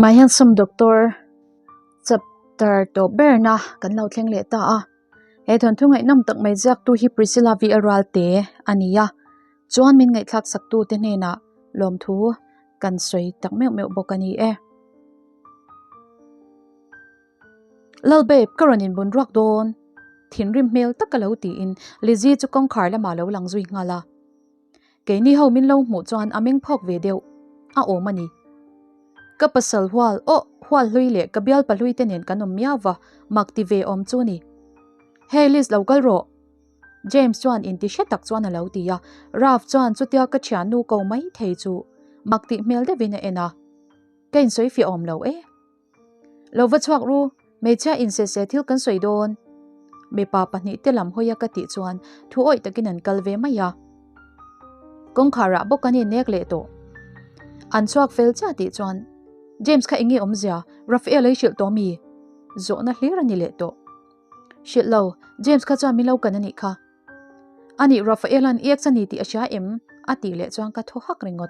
My Handsome Doctor chapter tawp berna kan lo thleng leh ta a. He thawnthu ngaihnawm tak mai ziaktu hi Priscilla V Ralte a ni a. Chuan min ngaihthlak saktu te hnenah lawmthu kan sawi tak meuh meuh bawk a ni e. Lal babe, ka rawn inbun ruak dawn. Thinrim hmel tak a lo tiin Lizzie chu kawngkhar lamah a lo lang zui nghal a. Keini ho min lo hmuh chuan a meng phawk ve deuh a awm a ni. Ka pasal hual, aw, hual hlui leh ka bialpa hlui te nen kan awm miau va, mak ti ve awm chu ni. Hey Liz lo kal rawh. James chuan inti hre tak chuan a lo ti a, Ralph chuan chutia ka thiannu ko mai thei chu mak tih hmel deuhin a en a. Ka insawi fiah awm lo e. Lo va chhuak ru, hmeichhia insese thil kan sawi dawn. Mipa pahnihte lam hawia ka tih chuan thu awih takin an kal ve mai a. Kawngkharah bawk an innek leh tawh. An chhuak fel chiah tih chuan James kha enge awmzia, Raphael ei hrilh tawh mi? Zawhna hlir a ni leh tawh. Hrilh lo, James kha chuan min lo kan a nih kha. Anih Raphael-a'n i ex a ni tih a hria em? A tih leh chuan ka thaw hak ringawt.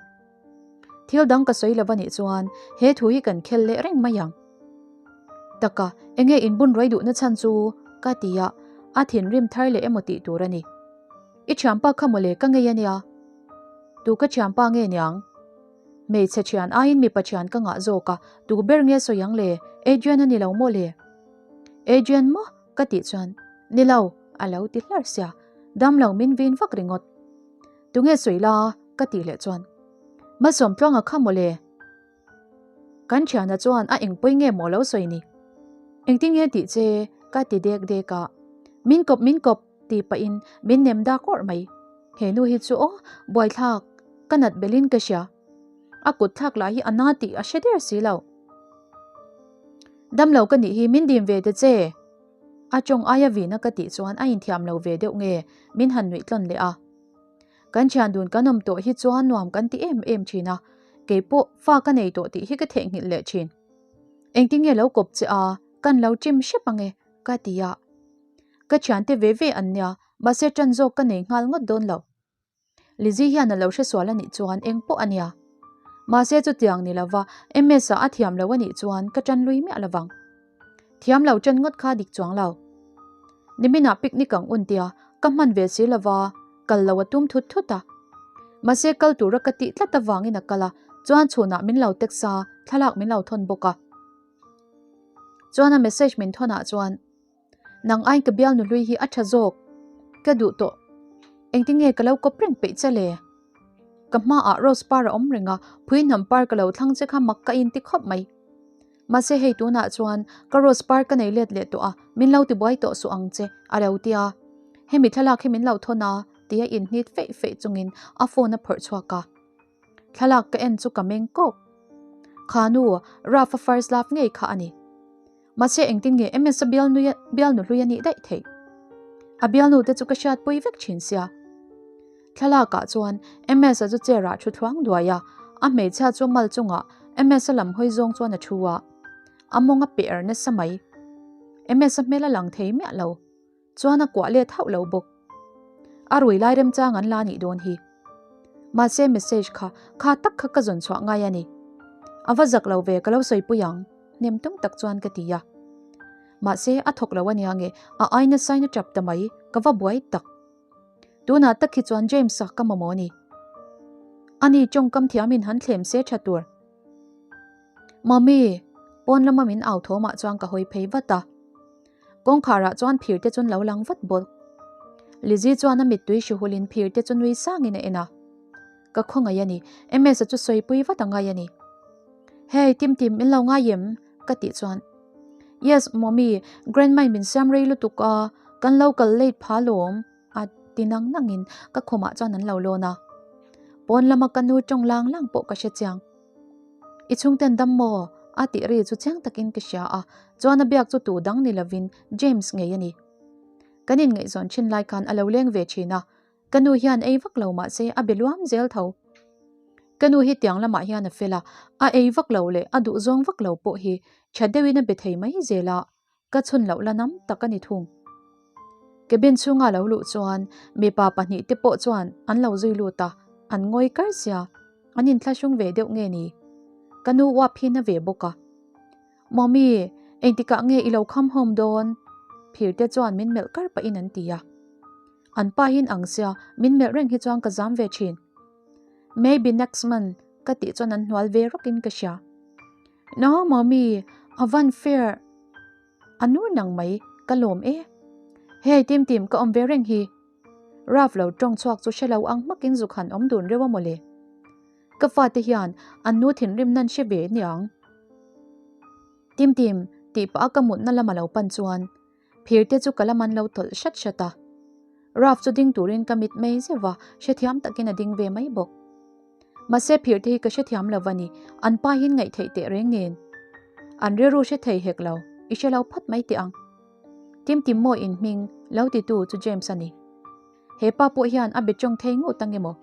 Thil dang ka sawi lo a nih chuan he thu hi kan khel leh reng mai ang. Taka, enge inbun ruai duhna chhan chu? Ka ti a, a thinrim thar leh emaw tih tur a ni. I thianpa kha mawle ka ngei a nia. Tu ka thianpa nge niang? Hmeichhe thian aiin mipa thian ka ngah zawk a, tu ber nge sawi ang le? Adrian a ni lo maw le? Adrian maw? Ka tih chuan, Ni lo, a lo ti hlar sia, damlo min vin vak ringawt. Tunge sawi la? ka tih leh chuan Malsawmtluanga kha mawle. Kan thiana chuan a engpawi nge maw lo sawi ni? Engtin nge tih che? ka ti dek dek a. Min kawp min kawp tih pahin min nem dak awrh mai. He nu hi chu aw buaithlak ka nat belin ka hria. A kut thlak lah hi a na tih a hre der si lo. Damlo ka nih hi min dim ve ta che. A tawng aia vina ka tih chuan a inthiam lo ve deuh nge min han nuih tlawn leh a. Kan thian dun kan awm tawh hi chuan nuam kan ti em em thin a, kei pawh fa ka nei tawh tih hi ka theihnghilh leh thin. Engtin nge lo kawp che a, kan lo chim hrep ange ka ti a. Ka thiante ve ve an nia, mahse tan zawk ka nei nghal ngawt dawn lo. Lizzie hian a lo hre sual a nih chuan eng pawh a nia. Mahse chutiang ni lova MS-a a thiam lo a nih chuan ka tan lui miah lovang. Thiam lo ṭan ngawt kha dik chuang lo. Niminah picnic ang un tia ka hman ve si lova kal lo a tum thut thut a. Mahse kal tura ka tih tlat avangin a kal a, chuan chhunah min lo text a, thlalak min lo thawn bawk a. Chuan a message min thawnah chuan. Nang aiin ka bialnu hlui hi a tha zawk. Ka duh tawh. Engtin nge ka lo kawp reng peih che le? Ka hmaah rose par a awm reng a, phui hnam par ka lo thlang che kha mak ka inti khawp mai. Mahse hei tunah chuan ka rose par ka nei let leh tawh a, min lo tibuai tawh suh ang che, a lo ti a. Hemi thlalak hi min lo thawn a, tia inhnit feih feih chungin a phone a phawrh chhuak a. Thlalak ka en chu ka meng kawk. Kha nu, Ralph-a first love ngei kha a ni. Mahse engtin nge MS-a bialnui bialnu hlui a nih daih theih? A bialnu te chu ka hriatpui vek thin sia. Thlalakah chuan MS-a chu chair ah thu thluang duai a, a hmeichhia chu mal chungah MS-a lam hawi zawng chuan a thu a. A mawng a pe er nasa mai. MS-a hmel a lang thei miah lo. Chuan a kuah let hauh lo bawk. A rui lai remchang an la nih dawn hi. Mahse message kha kha tak kha ka zawn chhuah ngai a ni. A va zak lo ve ka lo sawipui ang, hnem tum tak chuan ka ti a. Mahse a thawk lo ania nge a ai nasa in a tap ta mai, ka va buai tak. Tunah tak hi chuan James-a ka mamawh a ni. Ani tawngkam thiamin han thlem se tha tur. Mummy! Pawn lama min au thawmah chuan ka hawi phei vat a. Kawngkharah chuan phir te chuan lo lang vat bawk. Lizzie chuan a mittui hri hulin phir te chu nui sangin a en a. Ka khawngaih a ni, MS-a chu sawipui vat a ngai a ni. Hey, Tim Tim, min lo ngai em? Ka tih chuan. Yes, Mommy, Grandma-in min siam rei lutuk a, kan lo kal late pha lawm, a ti nang nangin ka khumah chuan an lo lawn a. Pawn lama ka nu tawng lang lang pawh ka hre chiang. I chhungten dam maw? A tih ri chu chiang takin ka hria a, chuan a biak chu tu dang ni lovin James ngei a ni. Kan inngaihzawn thin lai khan a lo leng ve thin a, ka nu hian ei vak lo mahse a be luam zel tho. Ka nu hi tiang lamah hian a fel a, a ei vak lo leh a duhzawng vak lo pawh hi tha deuhin a be thei mai zel a, Ka chhun loh la nam tak a ni thung. Cabin chhunga lo luh chuan mipa pahnihte pawh chuan an lo zui lut a, an ngawi kar sia, an inthlahrung ve deuh nge ni? Ka nu uap hi na ve bawk a. Mommy, engtikah nge i lo come home dawn? Phir te chuan min melh kar pahin an ti a. An pa hin ang sia, min melh reng hi chuan ka zam ve thin. Maybe next month ka tih chuan an hnual ve rawkin ka hria. No, Mommy, a van fair. A nur nang mai, ka lawm e. Hey, Tim Tim, ka awm ve reng hi. Ralph lo tawng chhuak chu hre lo ang hmakin zuk han awm dun reuh a mawle. Ka fate hian an nu thinrim nan hre ve niang. Tim Tim, tih pah a ka mutna lama lo pan chuan phir te chu ka la man lo tawlh hrat hrat a. Ralph chu ding turin ka mit mei zeuh va, hrethiam takin a ding ve mai bawk. Mahse phir te hi ka hrethiam lo va ni, an pa hian ngaih theih teh reng nen. An rilru hre thei hek lo, i hre lo phawt mai teh ang. Tim Tim maw in hming lo titu chu James a ni. He pa pawh hian a be tawng thei ngut ang emaw?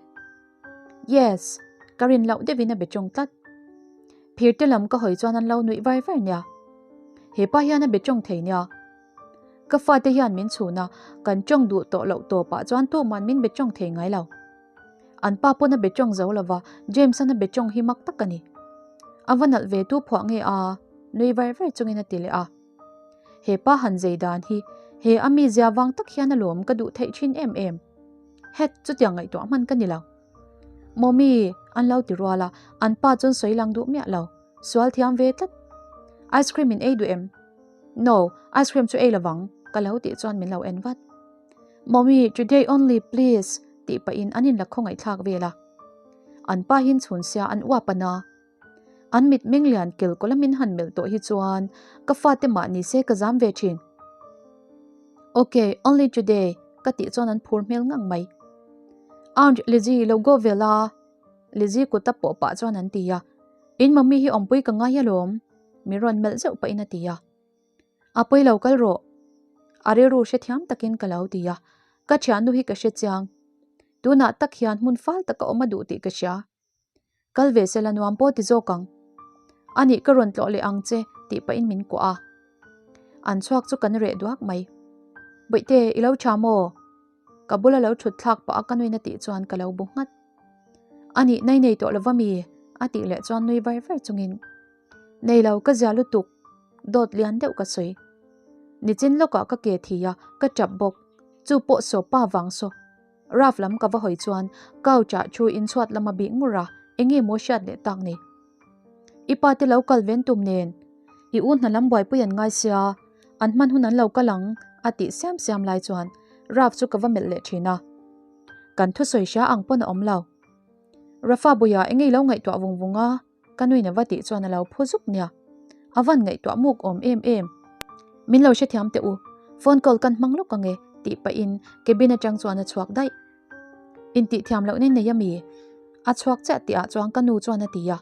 Yes, ka rin loh deuhin a be tawng tlat. Phir te lam ka hawi chuan an lo nuih var var nia. He pa hian a be tawng thei nia. Ka fate hian min chhun a, kan tawng duh tawh loh tawpah chuan tuman min be tawng thei ngai lo. An pa pawn a be tawng zo lova, James-an a be tawng hi mak tak a ni. A va nalh ve tu phuah nge a? Nui var var chungin a ti leh a. He pa han zei dan hi he a mizia vang tak hian alawm ka duh theih thin em em. Het, chutiang ngaihtuah hman ka ni lo. Mommy, an lo ti rual a, an pa chuan sawi lang duh miah lo. Sual thiam ve tlat. Ice cream in ei duh em? No, ice cream chu ei lovang, ka lo tih chuan min lo en vat. Mommy, today only please, tih pahin an inla khawngaihthlak vel a. An pa hin chhun sia an uap a na. An mitmeng lian kel kawla min han melh tawh hi chuan ka fate mah ni se ka zam ve thin. Ok, only today, ka tih chuan an phur hmel ngang mai. Aunt Lizzy lo go ve la, Lizzy kut a pawh pah chuan an ti a. In mummy hi awmpui ka ngai alawm, mi rawn melh zeuh pahin a ti a. A pawi lo kal rawh, a rilru hrethiam takin ka lo ti a. Ka thiannu hi ka hrechiang. Tunah tak hian hmun fal taka awm a duh tih ka hria. Kal ve sela nuam pawh ti zawk ang. Anih ka rawn tlawh leh ang che tih pahin min kuah a. An chhuak chu kan reh duak mai. Bawihte, i lo tha maw? Ka bula lo thut thlak pah a ka nuin a tih chuan ka lo bu nghat. Anih nai nei tawh lova mi? A tih leh chuan nui var var chungin. Nei lo, ka zia lutuk. Dawt lian deuh ka sawi. Nichin lawkah ka ke thi a, ka tap bawk. Chu pawh saw pa vang saw. Ralph lam ka va hawi chuan couch ah thu in chhuat lam a bih ngur a, enge maw hriat leh tak ni. I pa te lo kal ven tum nen i u hna lam buaipui an ngai sia, an hman hun an lo kal ang a tih siam siam lai chuan Ralph chu ka va melh leh thin a. Kan thusawi hria ang pawn a awm lo. Rafa buia enge i lo ngaihtuah vung vung a? Ka nuin a va tih chuan a lo phu zuk nia. A van ngaihtuah muk awm em em. Min lo hrethiam teh u, phone call kan hmang lawk ang e, tih pahin cabin atang chuan a chhuak daih. Intih thiam loh nen nei a mi? A chhuak chiah tih ah chuan ka nu chuan a ti a.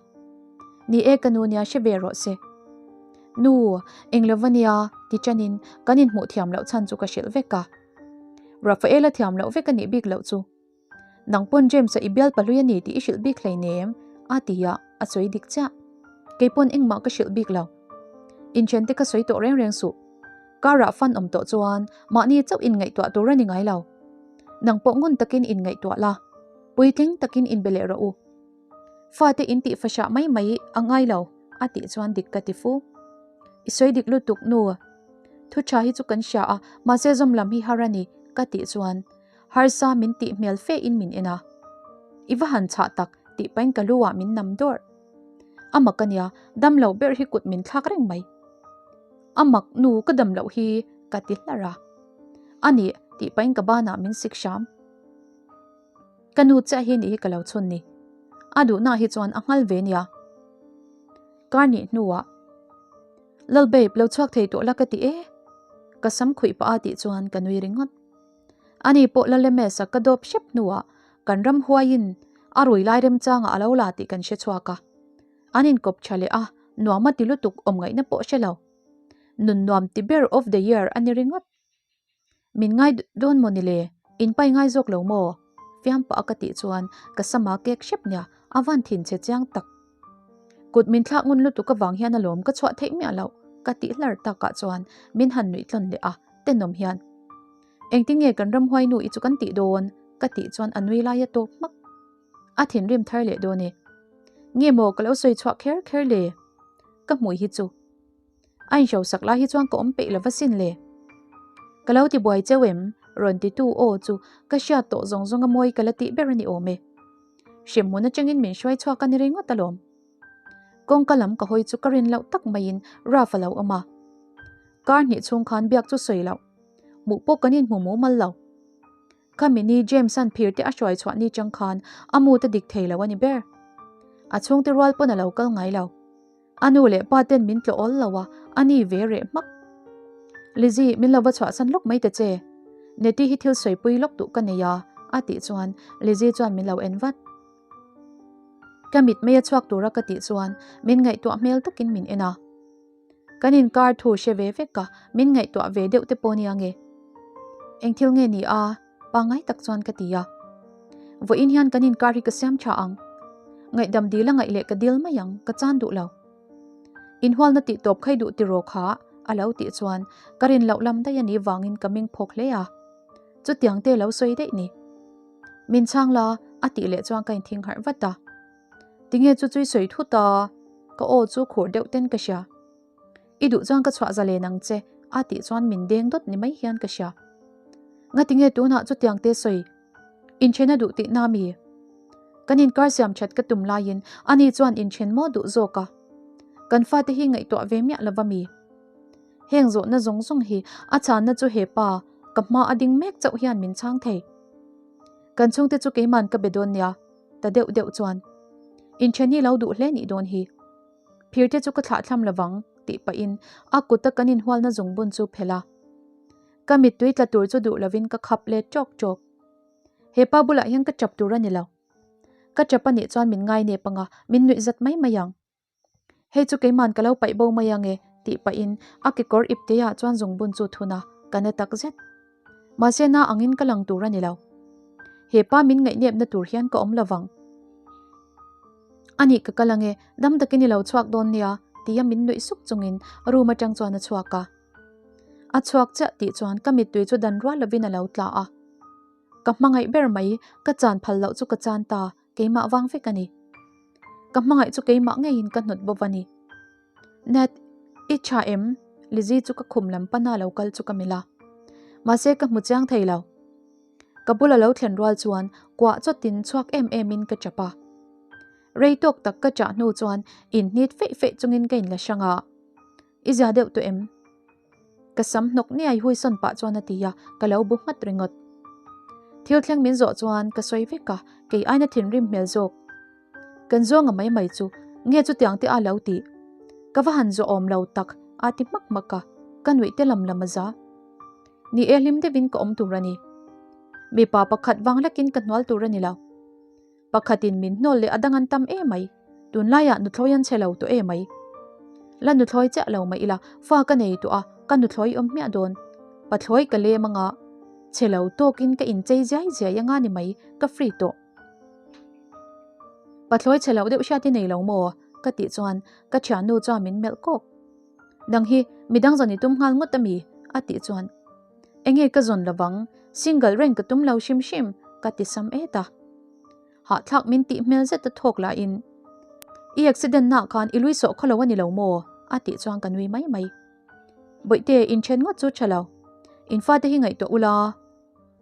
Ni e ka nu nia hre ve rawh se. Nu, eng lo va nia, ti chanin kan inhmuh thiam loh chhan chu ka hrilh vek a. Rafaela thiam loh vek a nih bik loh chu. Nang pawn James-a i bial pahlui a ni tih i hrilh bik hleinem, a ti a, a sawi dik chiah. Kei pawn engmah ka hrilh bik lo. Inthiante ka sawi tawh reng reng suh. Car-ah fan awm tawh chuan mahni chauh inngaihtuah tur a ni ngai lo. Nang pawh ngun takin inngaihtuah la, puitling takin inbe leh rawh u. Fate in tih fahrah mai mai a ngai lo, a tih chuan dik ka ti fu. I sawi dik lutuk nu. Thu tha hi chu kan hria a, mahse zawm lam hi har a ni, ka tih chuan Harsa min tih hmel fe in min en a. I va han chhah tak tih pahin ka lu ah min nam dawrh. A mak a nia, dam loh ber hi kut min thlak reng mai. A mak nu ka dam loh hi ka ti hlar a. A nih tih pahin ka banah min sik hram. Ka nu chiah hi nih hi ka lo chhun ni. A duhna hi chuan a nghal ve nia. Kar nih hnuah Lal babe lo chhuak thei tawh la ka ti e. Ka sam khuih pah a tih chuan ka nui ringawt. Ani pawh la Lemesa ka dawp hrep hnuah kan ram huaiin a rui lai remchangah a lo la tih kan hre chhuak a. An inkawp tha leh a, nuam a ti lutuk awm ngaihna pawh hre lo. Nun nuam ti ber of the year a ni ringawt. Min ngai dawn maw ni le? In pai ngai zawk lo maw? Fiam pah a ka tih chuan ka sama kek hrep nia, a van thin che chiang tak. Kut min thlak ngun lutuk avang hian alawm ka chhuah theih miah loh ka tih hlar takah chuan min han nuih tlawn leh a, tenawm hian. Engtin nge kan ramhuai nu i chu kan tih dawn? ka tih chuan a nui lai a tawp hmak. A thinrim thar leh dawn e. Nge maw ka lo sawi chhuah kher kher le? Ka hmui hi chu. A inhrosak lai hi chuan ka awm peih lova sin le. Ka lo ti buai cheu em? Rawn titu aw chu ka hriat tawh zawng zawnga mawi ka la tih ber a ni awm e. Hremhmun atangin min hruai chhuak a ni ringawt alawm. Kawngka lam ka hawi chu ka rin loh tak maiin Ralph a lo awm a. Kar hnih chhung khan biak chu sawi loh. Hmuh pawh kan inhmu mumal lo. Khami ni James-a'n phir te a hruai chhuah ni chang khan a mood a dik thei lo a ni ber. A chhungte rual pawn a lo kal ngai lo. A nu leh pa ten min tlawh awl lo a, a ni ve reh hmak. Lizzie, min lo va chhuahsan lawk mai ta che. Nettie hi thil sawipui lawk duh ka nei a, a tih chuan Lizzie chuan min lo en vat. Ka mit mai a chhuak tura ka tih chuan min ngaihtuah hmel takin min en a. Kan inkar thu hre ve vek a, min ngaihtuah ve deuh te pawh nia nge? Eng thil nge ni a? Pangngai tak chuan ka ti a. Vawiin hian kan inkar hi ka siam tha ang. Ngaihdam dil a ngaih leh ka dil mai ang, ka chan duh lo. Inhualna tih tawp khai duh tiraw kha a lo tih chuan ka rin loh lam daih a nih vangin ka ming phawk hle a. Chutiang te lo sawi daih ni. Min chhang la a tih leh chuan ka inthing harh vat a. Tinge chu chui sawi thut a, ka aw chu khur deuh ten ka hria. I duh chuan ka chhuah zalen ang che a tih chuan min deng dawt ni mai hian ka hria. Ngatinge tunah chutiang te sawi inthen a duh tihna mi? Kan inkar siam that ka tum laiin ani chuan inthen maw duh zawk a? Kan fate hi ngaihtuah ve miah lova mi? Heng zawhna zawng zawng hi a chhanna chu he pa ka hma a ding mek chauh hian min chhang thei. Kan chhungte chu keiman ka be dawn nia. Ta deuh deuh chuan inthen hi lo duh hle nih dawn hi. Phir te chu ka thlah thlam lovang tih pahin a kuta kan inhualna zungbun chu phelh a. Ka mittui tla tur chu duh lovin ka khap let ṭawk ṭawk. He pa bulah hian ka ṭap tur a ni lo. Ka ṭap a nih chuan min ngainep anga min nuih zat mai mai ang. Hei chu keiman ka lo paih bo mai ange tih pahin a kekawr ipteah chuan zungbun chu thun a, ka na tak zet. Mahse na angin ka lang tur a ni lo. He pa min ngaihnepna tur hian ka awm lovang. Anih ka kal ange, dam takin i lo chhuak dawn nia tia min nuih suk chungin room atang chuan a chhuak a. A chhuak chiah tih chuan ka mittui chu dan rual lovin a lo tla a. Ka hmangaih ber mai, ka chan phal loh chu ka chan ta. Keimah vang vek a ni. Ka hmangaih chu keimah ngeiin ka hnawt bawk a ni. Nat, i tha em? Lizzie chu ka khum lam pana lo kal chu ka melh a. Mahse ka hmu chiang thei lo. Ka bula lo thlen rual chuan kuah chawtin chhuak em emin ka chap a. Rei tawk tak ka chah hnu chuan inhnit feih feih chungin ka inla hrang a. I zia deuh tawh em? Ka sam hnawk niai hui sawn pah chuan a ti a, ka lo bu nghat ringawt. Thil thleng min zawh chuan ka sawi vek a, kei aina thinrim hmel zawk. Kan zawnga mai mai chu nge chutiang te a lo tih? Ka va han zawh awm lo tak a ti hmak hmak a, ka nuih te lam lam a za. Ni e hlim deuhin ka awm tur a ni. Mipa pakhat vang lekin ka hnual tur a ni lo. Pakhatin min hnawl leh a dang an tam emai. Tunlaiah nuthlawi an che lo tawh emai. La nuthlawi chiah lo mah ila fa ka nei tawh a, ka nuthlawi awm hmiah dawn. Pathlawi ka lem anga che lo tawkin ka inchei ziai ziai anga ni mai, ka free tawh. Pathlawi che loh deuh hriat i nei lo maw? ka tih chuan ka thiannu chuan min melh kawk. Dang hi midang zawn i tum nghal ngawt ami? a tih chuan Enge ka zawn lovang, single reng ka tum lo hrim hrim ka ti sam et a. Hahthlak min tih hmel zet a thawk lahin I accident nah khan i lui sawh khaw lo a ni lo maw? a tih chuan ka nui mai mai. Bawihte inthen ngawt chu tha lo. In fate hi ngaihtuah ula.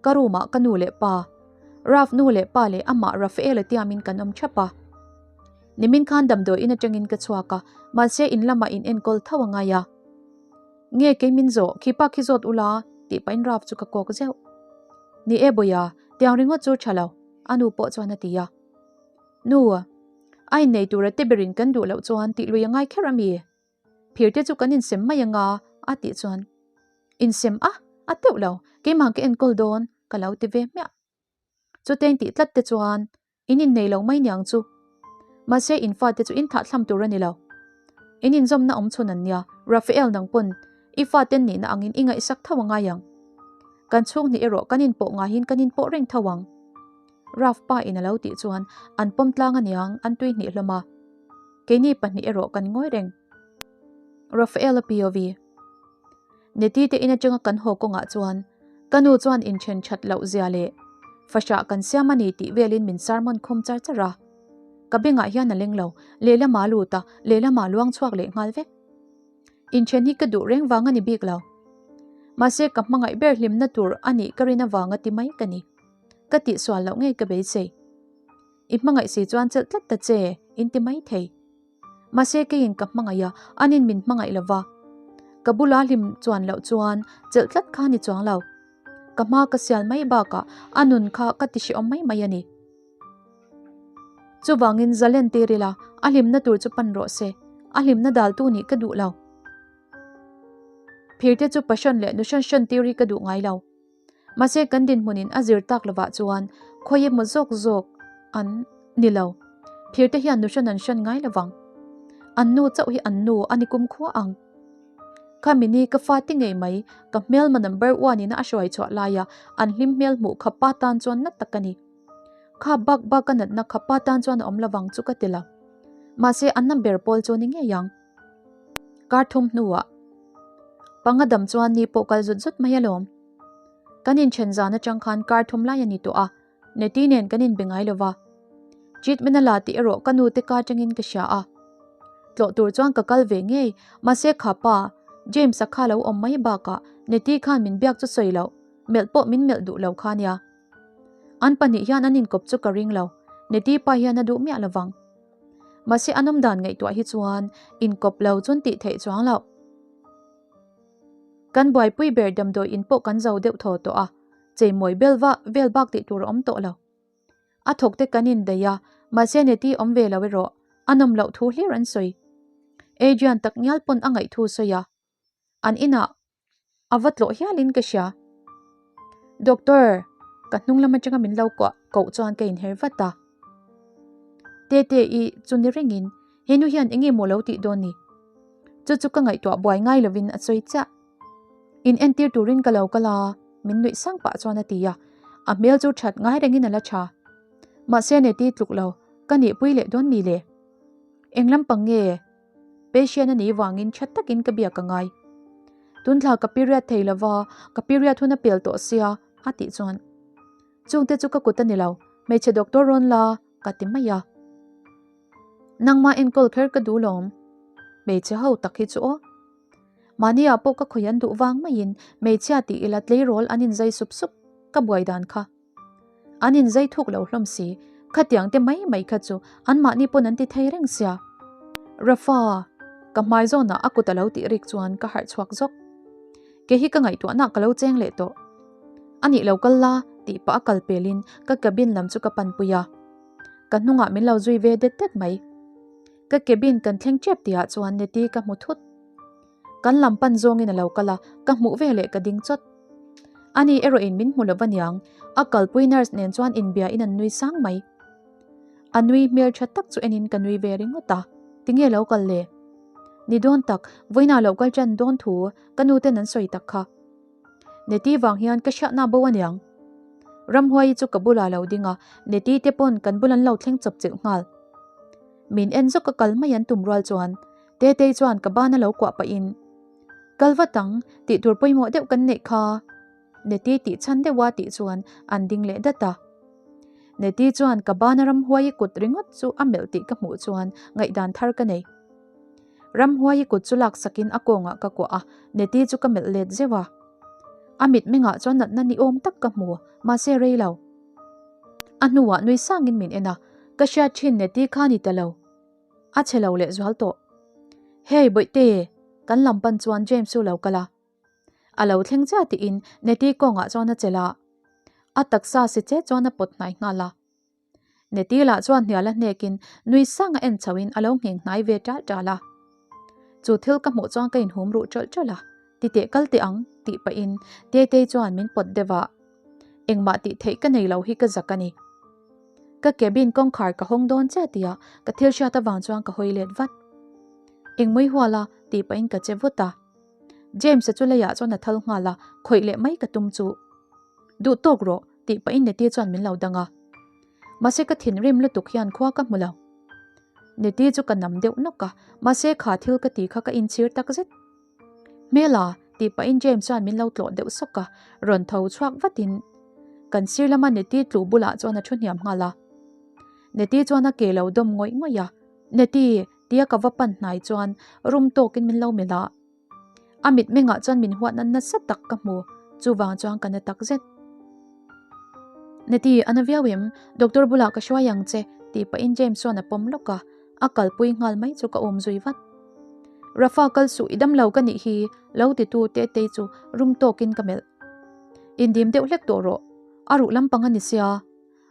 Ka room ah ka nu leh pa, Ralph nu leh pa leh amah Rafael-a tiamin kan awm thap a. Nimin khan damdawi in atangin ka chhuak a, mahse in lamah in enkawl tho a ngai a. Nge kei min zawh, khi pa khi zawt ula, tih pahin Ralph chu ka kawk zeuh. Ni e Bawia, tiang ringawt chu tha lo, a nu pawh chuan a ti a. Nu, a innei tura te berin kan duh loh chuan tih lui a ngai kher ami? Phir te chu kan insem mai anga a tih chuan Insem a, a teuh lo, keimah ka enkawl dawn ka lo ti ve hmiah. Chuteng tih tlat te chuan in innei lo mai niang chu. Mahse in fate chu in thah thlam tur a ni lo. In inzawmna awm chhun an nia, Raphael nang pawn i faten nihna angin i ngaihsak tho a ngai ang. Kan chhunghnih erawh kan inpawh ngaiin kan inpawh reng tho ang. Raph pa in a lo tih chuan an pawm tlang aniang an tui hnih hlawm a. Keini pahnih erawh kan ngawi reng. Rafael-a POV. Neti te in atanga kan haw kawngah chuan ka nu chuan inthen that loh zia leh fahrah kan siam a ni tih velin min sermon khum char char a. Ka bengah hian a leng lo, lehlamah a lut a, lehlamah a luang chhuak leh nghal vek. Inthen hi ka duh reng vang a ni bik lo. Mahse ka hmangaih ber hlimna tur a nih ka rin avanga ti mai ka ni. Ka tihsual loh ngei ka beisei. I hmangaih si chuan chelh tlat ta che, in ti mai thei. Mahse keiin ka hmangaih a, anin min hmangaih lo va. Ka bula hlim chuan loh chuan chelh tlat kha ni chuang lo. Ka hma ka sial mai bakah a nun kha ka ti hrehawm mai mai a ni. Chuvangin zalen tir ila, a hlimna tur chu pan rawh se. A hlimna daltu nih ka duh lo. Phirte chu passion leh nu hran hran tir hi ka duh ngai lo. Mahse kan dinhmunin a zir tak lovah chuan khawi emaw zawk zawk an ni lo. Phirte hian nu hran an hran ngai lovang. An nu chauh hi an nu a ni kumkhua ang. Khami ni ka fate ngei mai ka hmelma number one ina a hruai chhuah laia an hlim hmel hmuh kha pa tan chuan na tak a ni. Kha bak bak a natna kha pa tan chuan a awm lovang chu ka ti lo. Mahse an na ber pawl chu ni ngei ang. Kar thum hnuah panga dam chuan ni pawh kal zut zut mai alawm. Kan inthen zan atang khan kar thum lai a ni tawh a, Neti nen kan inbe ngai lova. Treatment a la tih erawh ka nu te ka atangin ka hria a. Tlawh tur chuan ka kal ve ngei, mahse kha pa, James-a kha lo awm mai bakah Neti khan min biak chu sawi loh, melh pawh min melh duh lo kha nia. An pahnih hian an inkawp chu ka ring lo, Neti pa hian a duh miah lovang. Mahse an awm dan ngaihtuah hi chuan inkawp lo chuan tih theih chuang loh. Kan buaipui ber damdawi in pawh kan zo deuh thaw tawh a, cheimawi bel va vel bak tih tur a awm tawh lo. A thawk te kan indaih a, mahse Neti awm ve lo erawh a nawm loh thu hlir an sawi. Adrian tak ngial pawn a ngaih thu sawi a, an inah A va tlawh hialin ka hria. Doctor, ka hnung lam atanga min lo kuah koh chuan ka inher vat a. Tete i chu ni rengin he nu hian eng nge maw lo tih dawn ni? Chu chu ka ngaihtuah buai ngai lovin a sawi chiah. In entir turin ka lo kal a, min nuih sang pah chuan a ti a. A hmel chu that ngai rengin a la tha. Mahse Neti tluk lo, ka nihpui leh dawn mi le? Eng lampang nge? Patient a nih vangin tha takin ka biak a ngai. Tunthla ka period thei lova, ka period hun a pel tawh sia, a tih chuan. Chungte chu ka kut a ni lo, hmeichhe doctor rawn la, ka ti mai a. Nangmah enkawl kher ka duh lawm. Hmeichhe ho tak hi chu aw. Mahniah pawh ka khawi an duh vang maiin hmeichhia tih ila tleirawl an inzai sup sup ka buai dan kha. An inzai thuk lo hlawm si, khatiang te mai mai kha chu anmahni pawn an ti thei reng sia. Rafa, ka hmai zawnah a kut a lo tih rik chuan ka harh chhuak zawk. Kei hi ka ngaihtuahna ka lo cheng leh tawh. A nih lo kal la tih pah a kal pelin ka cabin lam chu ka panpui a. Ka hnungah min lo zui ve det det mai. Ka cabin kan thleng tep tihah chuan Neti ka hmu thut. Kan lam pan zawngin a lo kal a, ka hmuh ve leh ka ding chawt. Ani erawhin min hmu lo va niang, a kalpui nurse nen chuan inbia in an nui sang mai. A nui hmel tha tak chu enin ka nui ve ringawt a, tinge lo kal le? Ni dawn tak, vawiinah lo kal tan dawn thu ka nu ten an sawi tak kha. Neti vang hian ka hriatna bo aniang. Ramhuai chu ka bulah lo ding a, Neti te pawn kan bul an lo thleng chawp chilh nghal. Min en zawk a kal mai an tum rual chuan Tetei chuan ka ban a lo kuah pahin, Kal vat ang, tih tur pawimawh deuh kan neih kha. Neti tih chhan deuha tih chuan an ding leh dat a. Neti chuan ka bana Ramhuai kut ringawt chu a melh tih ka hmuh chuan ngaihdan thar ka nei. Ramhuai kut chu laksakin a kawngah ka kuah a, Neti chu ka melh let zeuh a. A mitmengah chuan natna ni awm tak ka hmu, mahse rei lo. A hnuah nui sangin min en a, ka hriat thin Neti kha ni ta lo. A chhe lo leh zual tawh. Hey Bawihte, kan lam pan chuan James chu lo kal a. A lo thleng chiah tiin Neti kawngah chuan a chelh a. A taksa si che chuan a pawt hnai nghal a. Neti lah chuan hnial a hnekin nui sang a en chho in a lo ngheng hnai ve ṭal ṭal a. Chu thil ka hmuh chuan ka inhum ruh ṭawlh ṭawlh a, titeh kal teh ang tih pahin Tetei chuan min pawt deuh a. Engmah tih theih ka nei lo hi ka zak a ni. Ka cabin kawngkhar ka hawng dawn chiah tihah ka thil hriat avang chuan ka hawi let vat. Engmui hual a tih pahin ka che vut a. James-a chu leiah chuan a thal nghal a, khawih leh mai ka tum chu. Duh tawk rawh tih pahin Neti chuan min lo dang a. Mahse ka thinrim lutuk hian khua ka hmu lo. Neti chu ka nam deuh nawk a, mahse kha thil ka ti kha ka inchhir takzet. Hmela tih pahin James chuan min lo tlawh deuh sawk a, rawn tho chhuak vatin kan sir lama Neti tlu bulah chuan a thu hniam nghal a. Neti chuan a ke lo dawm ngawih ngawih a, Neti tia ka va pan hnai chuan rum tawkin min lo melh a. A mitmengah chuan min huatna nasa tak ka hmu, chuvang chuan ka na takzet. Neti, a na viau em? Doctor bulah ka hruai ang che, tih pahin James chuan a pawm lawk a, a kalpui nghal mai chu ka awm zui vat. Rafa kal suh i damlo ka nih hi, lo titu Tetei chu rum tawkin ka melh. Indim deuh hlek tawh rawh, a ruh lampang a ni sia.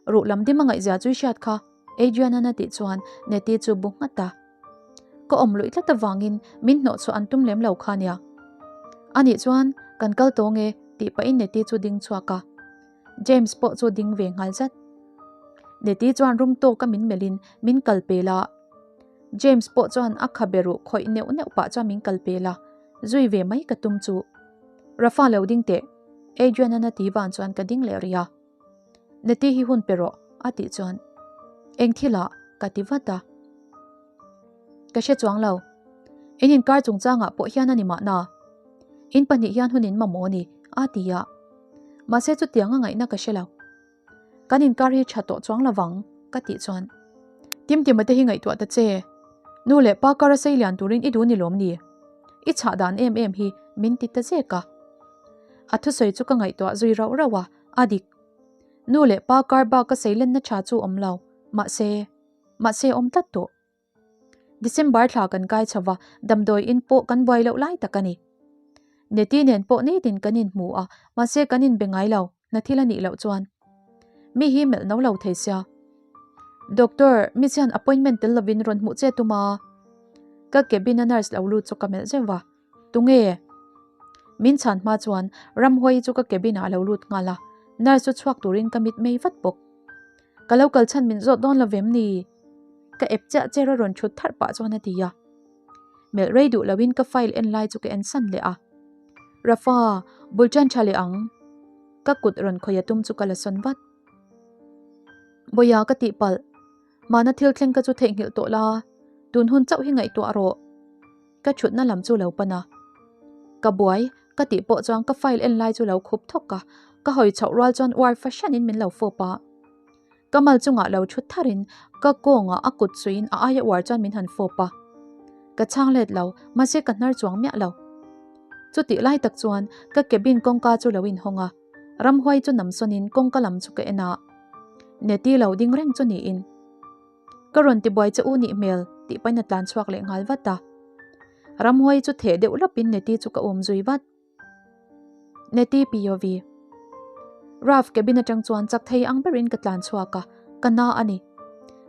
Ruh lam dim a ngaihzia chu i hriat kha, Adrian-an a tih chuan Nettie chu bu nghat a. Ka awm luih tlat avangin min hnawh chhuah an tum lem lo kha nia. Anih chuan kan kal tawng e tih pahin Nettie chu ding chhuak a. James pawh chu ding ve nghal zat. Nettie chuan rum tawka min melhin min kal pel a. James pawh chuan a khabe ruh khawih neuh neuh pah chuan min kal pel a, zui ve mai ka tum chu. Rafa lo ding teh, Adrian-an a ti van chuan ka ding leh rih a. Neti hi hun pe rawh a tih chuan eng thilah ka ti vat a. Ka hre chuang lo. In inkar chungchangah pawh hian a ni mahna. In pahnih hian hun in mamawh a ni a ti a. Mahse chutiang a ngaihna ka hre lo. Kan inkar hi tha tawh chuang lovang ka tih chuan Timtima te hi ngaihtuah ta che. Nu leh pa kar a sei lian turin i duh ni lawm ni? I chhah dan em em hi min ti ta zek a. A thusawi chu ka ngaihtuah zui rauh rauh a. A dik. Nu leh pa kar bak ka seilenna tha chu awm lo. Mahse, mahse awm tlat tawh. December thla kan kai chho va, damdawi in pawh kan buai loh lai tak a ni. Neti nen pawh nitin kan inhmu a, mahse kan inbe ngai lo, hna thil a nih loh chuan. Mi hi melh no lo thei sia. Doctor, mi chian appointment tel lovin rawn hmuh che tum a. Ka cabin a nurse lo lut chu ka melh zeuh va. Tunge? Min chhan hma chuan Ramhuai chu ka cabin ah a lo lut nghal a, nurse chu chhuak turin ka mit mei vat bawk. Ka lo kal chhan min zawt dawn lo vem ni? Ka ep chiah cher a rawn thut tharh pah chuan a ti a. Melh rei duh loin ka file en lai chu ka en san leh a. Rafa, bul tan tha leh ang. Ka kut rawn khawih a tum chu ka la sawn vat. Bawia ka tihpalh. Mahna thil thleng ka chu theihnghilh tawh la, tun hun chauh hi ngaihtuah rawh. Ka thutna lam chu lo pan a. Ka buai, ka tih pawh chuan ka file en lai chu lo khup thawk a, ka hawi chhoh rual chuan uar fahranin min lo fawp a. Ka mal chungah lo thut tharin ka kawngah a kut suiin a aia uar chuan min han fawp a. Ka chhang let lo, mahse ka hnar chuang miah lo. Chutih lai tak chuan ka cabin kawngka chu lo inhawng a. Ramhuai chu namsawnin kawngka lam chu ka en a, Neti lo ding reng chu niin. Ka rawn tibuai che u nih hmel tih pahin a tlan chhuak leh nghal vat a. Ramhuai chu theh deuh lawpin Neti chu ka um zui vat. Neti POV. Ralph cabin atang chuan chak thei ang berin ka tlan chhuak a, ka na a ni.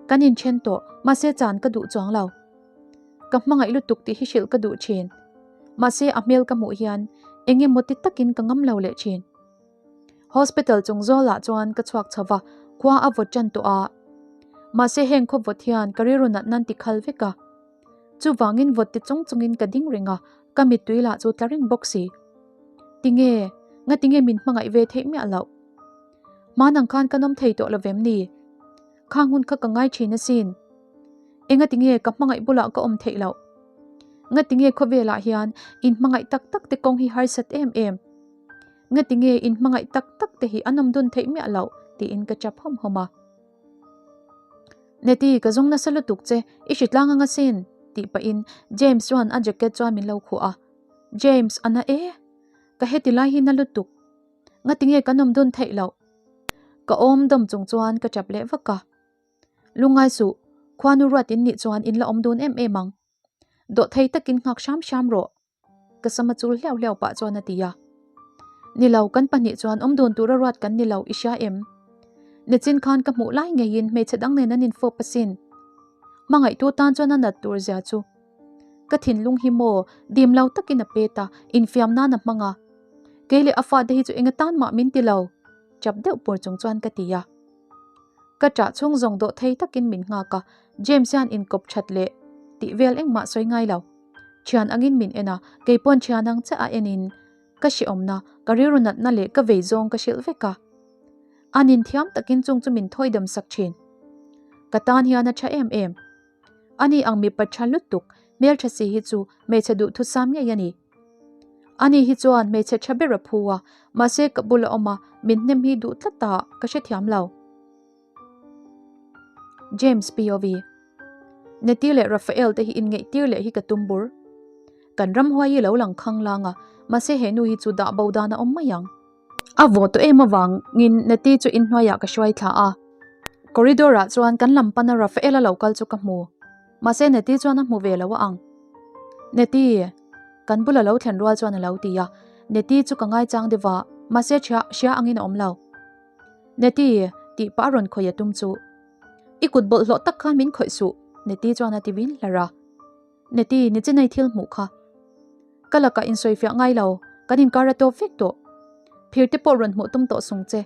Kan inthen tawh, mahse chan ka duh chuang lo. Ka hmangaih lutuk tih hi hrilh ka duh thin. Mahse a hmel ka hmuh hian eng emaw ti takin ka ngam lo leh thin. Hospital chung zawlah chuan ka chhuak chho va, khua a vawt tan tawh a. Mahse heng khaw vawt hian ka rilru nat nan ti khal vek a. Chuvangin vawt ti chung chungin ka ding reng a, ka mittui lah chu tla reng bawk si. Tinge, ngatinge min hmangaih ve theih miah loh? Hmanang khan ka nawm thei tawh lo vem ni? Khang hun kha ka ngai thin asin. Engati nge ka hmangaih bulah ka awm theih loh? Ngati nge khawvelah hian in hmangaih tak tak te kawng hi harsat em em? Ngati nge in hmangaih tak tak te hi an awm dun theih miah loh? tiin ka chap hawm hawm a. Neti, ka zawng nasa lutuk che, i hritlang ang asin, tih pahin James chuan a jacket chuan min lo khuh a. James, a na e? Ka heti lai hi na lutuk. Ngati nge kan awm dun theih loh? Ka awm dawm chung chuan ka tap leh vak a. Lungngai suh, khuanu ruat in nih chuan in la awm dun em em ang. Dawhthei takin nghak hram hram rawh. Ka sama chul hliau hliau pah chuan a ti a. Ni lo, kan pahnih chuan awm dun tura ruat kan ni lo, i hria em? Nichin khan ka hmuh lai ngeiin hmeichhe dang nen an infawp asin. Hmangaihtu tan chuan a nat tur zia chu. Ka thinlung hi maw, dim lo takin a pet a, infiam nan a hmang a. Kei leh a fate hi chu eng atan mah min ti lo, chap deuh pur chung chuan ka ti a. Ka ṭah chhung zawng dawh thei takin min nghak a, James hian inkawp ṭhat leh tih vel engmah sawi ngai lo. Ṭhian angin min en a, kei pawn ṭhian ang chiah a enin ka hreawmna, ka rilru natna leh ka vei zawng ka hrilh vek a. A nin thiam takin chung chu min thawi dam sak ṭhin. Ka tan hian a ṭha em em. Ani ang mipa ṭha lutuk, hmelṭha si hi chu hmeichhe duhthusam ngei a ni. Ani hi chuan hmeichhe ṭha ber a phu a, mahse ka bula awm a, min hnem hi duh tlat a, ka hrethiam lo. James POV. Neti leh Raphael te hi inngeihtir leh hi ka tum bur. Kan ramhuai hi lo lang khanglang a, mahse he nu hi chu dah bo dan a awm mai ang. A vaw tawh em avangin Nettie chu inhnuaiah ka hruai thla a. Corridor ah chuan kan lam pana Rafael-a lo kal chu ka hmu. Mahse Nettie chuan a hmu ve lo a ang. Nettie! Kan bula lo thlen rual chuan a lo ti a. Nettie chu ka ngaichang deuh a, mahse hria hria angin a awm lo. Nettie! Tih pah a rawn khawih a tum chu. I kut bawlhhlawh tak khan min khawih suh, Nettie chuan a ti vin hlar a. Nettie, ni chinai thil hmuh kha. Ka lakah insawifiah ngai lo, kan inkar a tawp vek tawh. Phir te pawh rawn hmuh tum tawh sung che.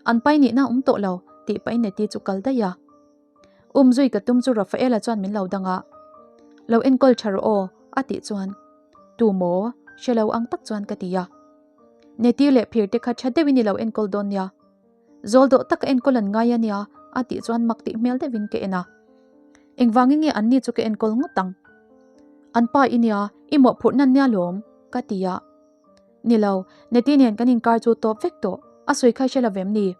An pai nihna a awm tawh lo, tih pahin Nettie chu kal daih a. Um zui ka tum chu Rafaela chuan min lo dang a. Lo enkawl tha rawh aw, a tih chuan. Tu maw? Hre lo ang tak chuan ka ti a. Nettie leh phir te kha tha deuhin i lo enkawl dawn nia. Zawl dawh taka enkawl an ngai a nia, a tih chuan mak tih hmel deuhin ka en a. Engvangin nge anni chu ka enkawl ngawt ang? An pa i nia, i mawhphurhna nia lawm, ka ti a. Ni lo, Nettie nen kan inkar chu tawp vek tawh, a sawi kha i hre lo vem ni?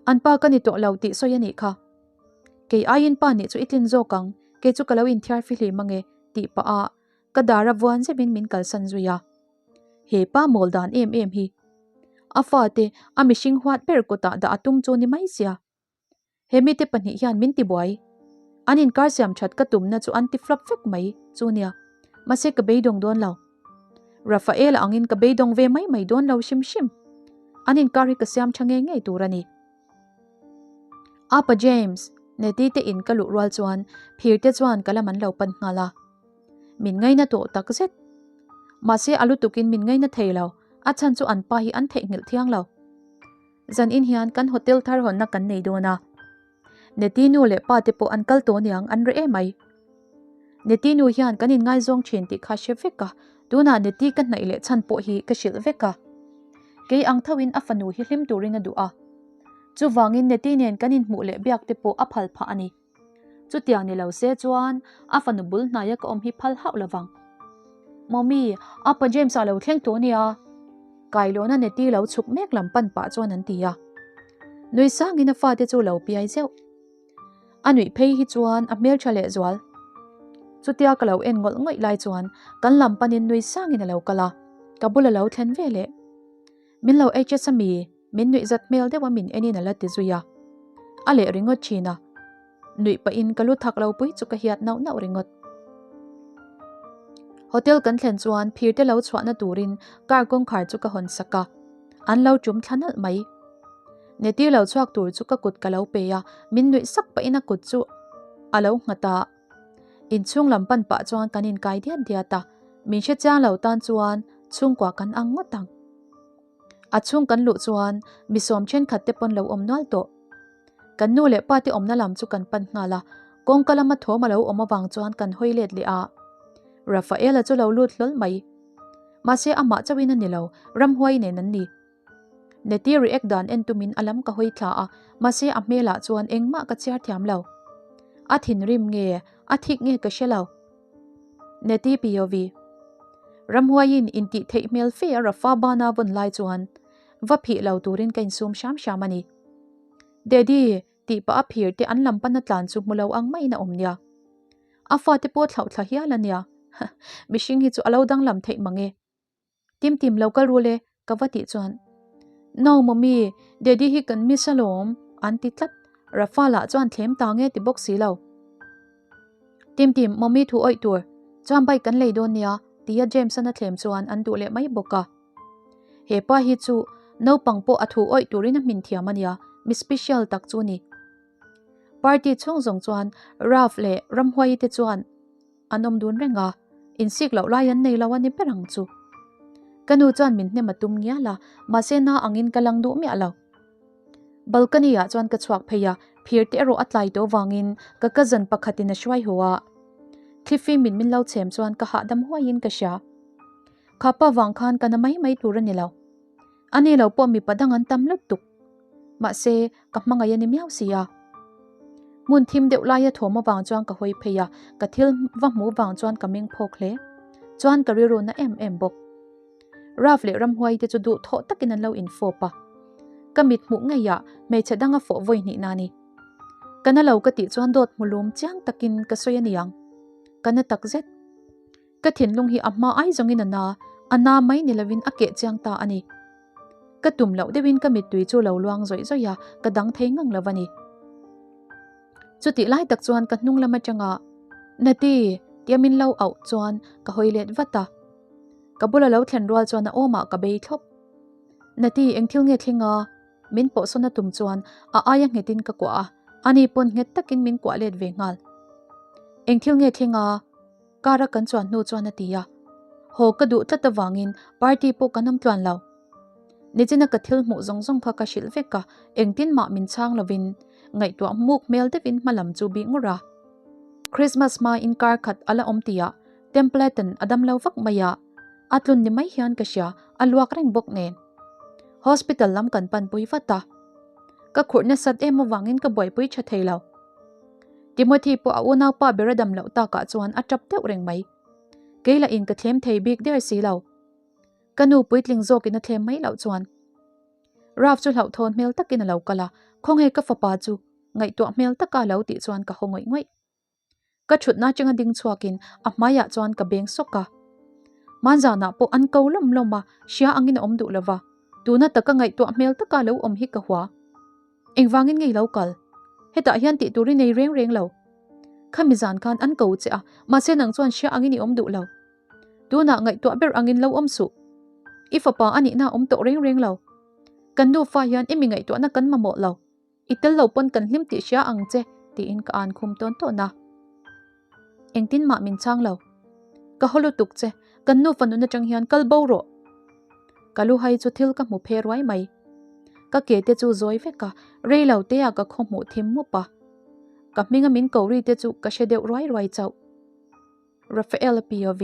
An pa ka ni tawh lo tih sawi a nih kha. Kei aiin pa nih chu i tlin zawk ang, kei chu ka lo inthiar fihlim ange, tih pah a, ka dar a vuan zeuhin min kalsan zui a. He pa mawl dan em em hi. A fate a mihring huat ber kutah dah a tum chu ni mai sia. He mite pahnih hian min tibuai. An inkar siam that ka tumna chu an ti flop vek mai chu nia. Mahse ka beidawng dawn lo. Rafaela angin ka beidawng ve mai mai dawn lo hrim hrim. An inkar hi ka siam tha ngei ngei tur a ni. Apa James, Nettie te in ka luh rual chuan phir te chuan ka lam an lo pan nghal a. Min ngaina tawh tak zet. Mahse a lutukin min ngaina thei lo, a chhan chu an pa hi an theihnghilh thiang lo. Zan in hian kan hotel thar hawnna kan nei dawn a. Nettie nu leh pa te pawh an kal tawh niang an reh emai. Nettie nu hian kan inngaizawng thin tih kha hre vek a, tunah Nettie ka hnaih leh chhan pawh hi ka hrilh vek a. Kei ang thoin a fanu hi hlim turin a duh a. Chuvangin Nettie nen kan inhmuh leh biak te pawh a phal phah a ni. Chutiang ni lo se chuan a fanu bul hnaia ka awm hi phal hauh lo vang. Mommy, Apa James a lo thleng tawh nia. Kailawna Nettie lo chhuk mek lam pan pah chuan an ti a. Nui sangin a fate chu lo piai zeuh. A nuih phei hi chuan a hmeltha leh zual. Chutia ka lo en ngawlh ngawih lai chuan kan lam panin nui sangin a lo kal a, ka bul a lo thlen ve leh. Min lo HS a mi? Min nuih zat hmel deuh a min en in a la ti zui a. A leh ringawt thin a. Nuih pah in ka lu thak lo pui chu ka hiat nauh nauh ringawt. Hotel kan thlen chuan phir te lo chhuahna turin car kawngkhar chu ka hawn sak a. An lo tum thla nalh mai. Nettie lo chhuak tur chu ka kut ka lo pe a, min nuih sak pah in a kut chu a lo nghat a. Inchhung lam pan pah chuan kan inkai diat diat a, min hre chiang lo tan chuan chhungkua kan ang ngawt ang. A chhung kan luh chuan mi sawm thenkhat te pawn lo awm nual tawh. Kan nu leh pa te awmna lam chu kan pan nghal a, kawngka lama thawm a lo awm avang chuan kan hawi let leh a. Rafaela chu lo lut hlawl mai. Mahse amah chauhin a ni lo, ramhuai nen an ni. Nettie react dan en tumin a lam ka hawi thla a, mahse a hmelah chuan engmah ka chhiar thiam lo. A thinrim nge, a thik nge ka hre lo. Nettie POV. Ramhuaiin intih theih hmel fe a Rafa bana vawn lai chuan va phih lo turin ka insum hram hram a ni. Daddy, tih pah a phir te an lam pana tlan chu hmu lo ang maiin a awm nia. A fate pawh thlauh thla hial a nia. Mihring hi chu a lo danglam theih mang e. Tim Tim lo kal rul e, ka va tih chuan. No mommy, daddy hi kan miss alawm, an ti tlat. Rafa lah chuan thlem ta nge ti bawk si lo. Tim Tim, mommy thu awih tur, chuan bike kan lei dawn nia, tia James-an a thlem chuan an duh leh mai bawk a. He pa hi chu naupang pawh a thu awih turin a hmin thiam a nia, mi special tak chu ni. Party chhung zawng chuan Ralph leh Ramhuai te chuan An awm dun reng a, insik loh lai an nei lo a ni ber ang chu. Ka nu chuan min hnem a tum ngial a, mahse na angin ka lang duh miah lo. Balcony ah chuan ka chhuak phei a, phir te erawh a tlai tawh vangin ka cousin pakhatin a hruai haw a. Thlifim in min lo chhem chuan ka hahdam huaiin ka hria. Khapa vang khan ka na mai mai tur a ni lo. A ni lo pawh mipa dang an tam lutuk. Mahse, ka hmangaih a ni miau si a. Hmun thim deuh laia thawm avang chuan ka hawi phei a, ka thil va hmuh vang chuan ka meng phawk hle. Chuan ka rilru na em em bawk. Ralph leh Ramhuai te chu duhthawh takin an lo infawp a. Ka mit hmuh ngeiah hmeichhe dang a fawh vawi hnihna a ni. Ka na lo ka tih chuan dawt hmu lum chiang takin ka sawi a niang. Ka na takzet. Ka thinlung hi a hma ai zawngin a na, a na mai ni lovin a keh chiang ta a ni. Ka tum loh deuhin ka mittui chu lo luang zawih zawih a, ka dang thei ngang lo a ni. Chutih lai tak chuan ka hnung lam atanga Nati! tia min lo auh chuan ka hawi let vat a. Ka bula lo thlen rual chuan a awmah ka bei thlawp. Nati, eng thil nge thleng a? Min pawhsawn a tum chuan a aia nghetin ka kuah a, ani pawn nghet takin min kuah let ve nghal. Eng thil nge thleng a? Car a kan chuan hnu chuan a ti a. Haw ka duh tlat avangin party pawh kan awm tluan lo. Nichina ka thil hmuh zawng zawng kha ka hrilh vek a, engtin mah min chhang lovin ngaihtuah muk hmel deuhin hma lam chu bih ngur a. Christmas hmain kar khat a la awm tihah Templeton a dam lo vak mai a, a tlun ni mai hian ka hria, a luak reng bawk nen. Hospital lam kan panpui vat a. Ka khurh nasat em avangin ka buaipui tha thei lo. Timothy pawh a unaupa ber a dam loh takah chuan a tap deuh reng mai. Kei lah in ka thlem thei bik der si lo. Ka nu puitling zawkin a thlem mai loh chuan. Ralph chu hlauhthawn hmel takin a lo kal a, Khawnge ka fapa chu? Ngaihtuah hmel taka a lo tih chuan ka haw ngawih ngawih. Ka thutna atanga ding chhuakin a hmaiah chuan ka beng sawk a. Hmanzanah pawh an ko lawm lawm a, hria angin a awm duh lova, tuna taka ngaihtuah hmel taka lo awm hi ka hua. Engvangin nge i lo kal? Hetah hian tih tur i nei reng reng lo. Khami zan khan an ko che a, mahse nang chuan hria angin i awm duh lo. Tunah ngaihtuah ber angin lo awm suh. I fapa a nihna a awm tawh reng reng lo. Kan nufa hian i mi ngaihtuahna kan mamawh lo. I tel lo pawn kan hlim tih hria ang che, tiin ka an khum tawn tawn a. Engtin mah min chhang lo. Ka haw lutuk che, kan nufa nun atang hian kal bo rawh. Ka luhai chu thil ka hmu phe ruai mai. Ka ke te chu zawi vek a, rei lo te ah ka khaw hmuh thim mup a. Ka hminga min ko ri te chu ka hre deuh ruai ruai chauh. Rafael POV.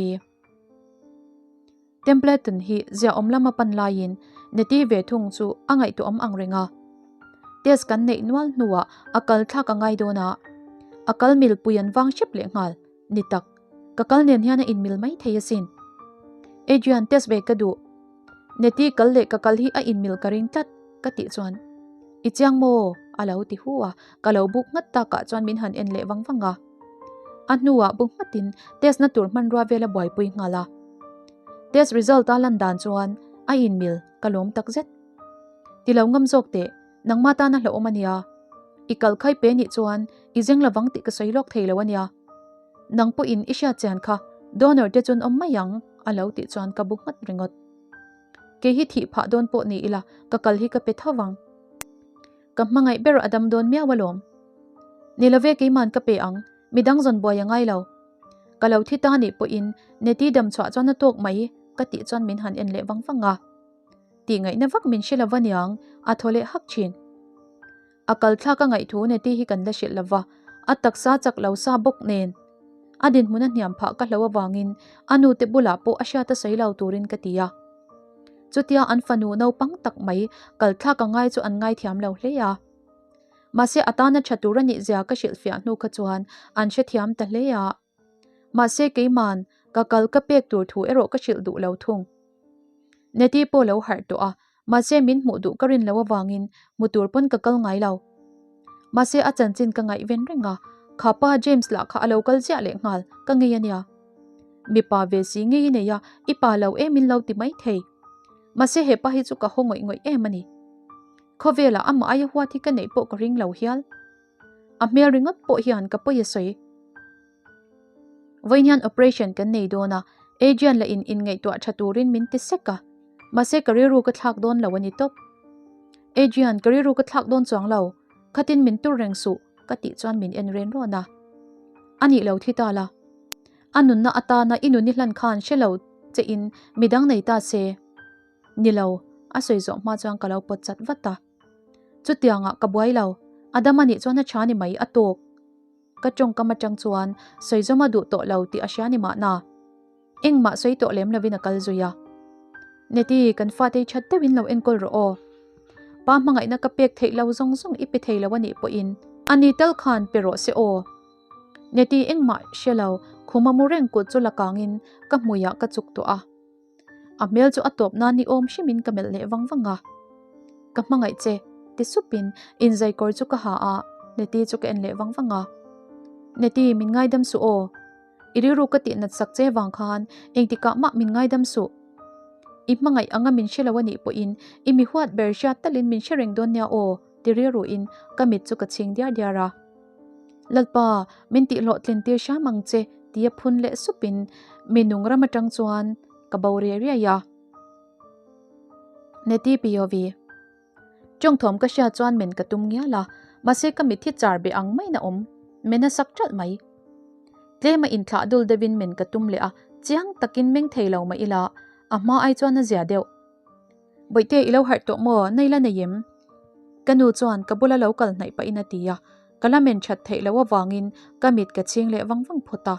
Templeton hi ziahawm lama pan laiin Nettie ve thung chu a ngaihtuahawm ang reng a. Test kan neih nual hnuah a kal thlak a ngai dawn a, a kal milpui an vang hrep leh nghal. Ni tak, ka kal nen hian a inmil mai thei asin. Adrian test ve ka duh. Nettie kal leh ka kal hi a inmil ka ring tlat, ka tih chuan, I chiang maw? a lo ti hu a, ka lo buk nghat takah chuan min han en leh vang vang a. A hnuah bu nghatin test na tur hmanrua vel a buaipui nghal a. Test result a lan dan chuan a inmil ka lawm tak zet. Ti lo ngam zawk teh, nangma tan a hlauhawm a nia. I kal khai pe nih chuan i zeng lovang tih ka sawi lawk thei lo a nia. Nang pawhin i hriat chian kha donor te chuan awm mai ang a lo tih chuan ka bu nghat ringawt. Kei hi thih phah dawn pawh ni ila ka kal hi ka pe tho vang. Ka hmangaih ber a dam dawn miau alawm. Ni love keiman ka pe ang, midang zawn buai a ngai lo. Ka lo thi ta nih pawhin Neti dam chhuah chuan a tawk mai ka tih chuan min han en leh vang vang a. Tih ngaihna vak min hre lova niang, a thaw leh hak thin. A kal thlak a ngaihthu Neti hi kan la hrilh lova, a taksa chak lo sa bawk nen. A dinhmun a hniam phah ka hlo avangin a nute bulah pawh a hriat a sawi lo turin ka ti a. Chutia an fanu naupang tak mai kal thlak a ngai chu an ngaithiam lo hle a. Mahse a tana tha tur a nih zia ka hrilhfiah hnu kha chuan an hrethiam ta hle a. Mahse keiman ka kal ka pek tur thu erawh ka hrilh duh lo thung. Neti pawh lo harh tawh a, mahse min hmuh duh ka rin loh avangin hmu tur pawn ka kal ngai lo. Mahse a chanchin ka ngaihven reng a, kha pa James lah kha a lo kal ziah leh nghal ka ngei a nia. Mipa ve si ngei i nei a, i pa lo em in lo ti mai thei. Mahse hepa hi chu ka haw ngawih ngawih em a ni. Khawvelah amah aia huat hi ka neih pawh ka ring lo hial. A hmel ringawt pawh hian ka pawi a sawi. Vawiin hian operation kan nei dawn a, Adrian lah in inngaihtuah tha turin min ti sek a. Mahse ka rilru ka thlak dawn lo a ni tawp. Adrian, ka rilru ka thlak dawn chuang lo. Khatin min tur reng suh, ka tih chuan min en ren rawn a. A nih lo thi ta la. A nunna atana i nun i hlan khan hre lo che in midang nei ta se. Ni lo, a sawi zawh hma chuan ka lo pawt chat vat a. Chutiangah ka buai lo, a dam a nih chuan a tha ni mai a tawk. Ka tawngkam atang chuan sawi zawm a duh tawh lo tih a hria ni mahna. Engmah sawi tawh lem lovin a kal zui a. Neti, kan fate i that deuhin lo enkawl rawh aw. Pa hmangaihna ka pek theih lo zawng zawng i pe thei lo a nih pawhin ani tal khan pe rawh se aw. Neti engmah hre lo, khuma mu reng kut chu la kangin ka hmuiah ka chuk tawh a. A hmel chu a tawp nan ni awm hrimin ka melh leh vang vang a. Ka hmangaih che, ti supin inzai kawr chu ka ha a, Neti chu ka en leh vang vang a. Neti, min ngaidam suh aw. I rilru ka tih nat sak che vang khan engtikah mah min ngaidam suh. I hmangaih anga min hre lo a nih pawhin i mi huat ber hriat talin min hre reng dawn nia aw, ti rilruin ka mit chu ka chhing diar diar a. Lalpa, min tih hlawhtlin tir hram ang che, tia phun leh supin mi nung ram atang chuan ka bo riai riai a. Neti POV. Tawngthawm ka hriat chuan men ka tum ngial a, mahse ka mit hi char be ang maiin a awm, men a sak ṭalh mai. Tlema inthlah dul deuhin men ka tum leh a, chiang takin meng thei lo mah ila, a hma ai chuan a zia deuh. Bawihte i lo harh tawh maw, na ila nei em? Ka nu chuan ka bula lo kal hnaih pahin a ti a, ka la men ṭhat theih loh avangin ka mit ka chhing leh vang vang phawt a.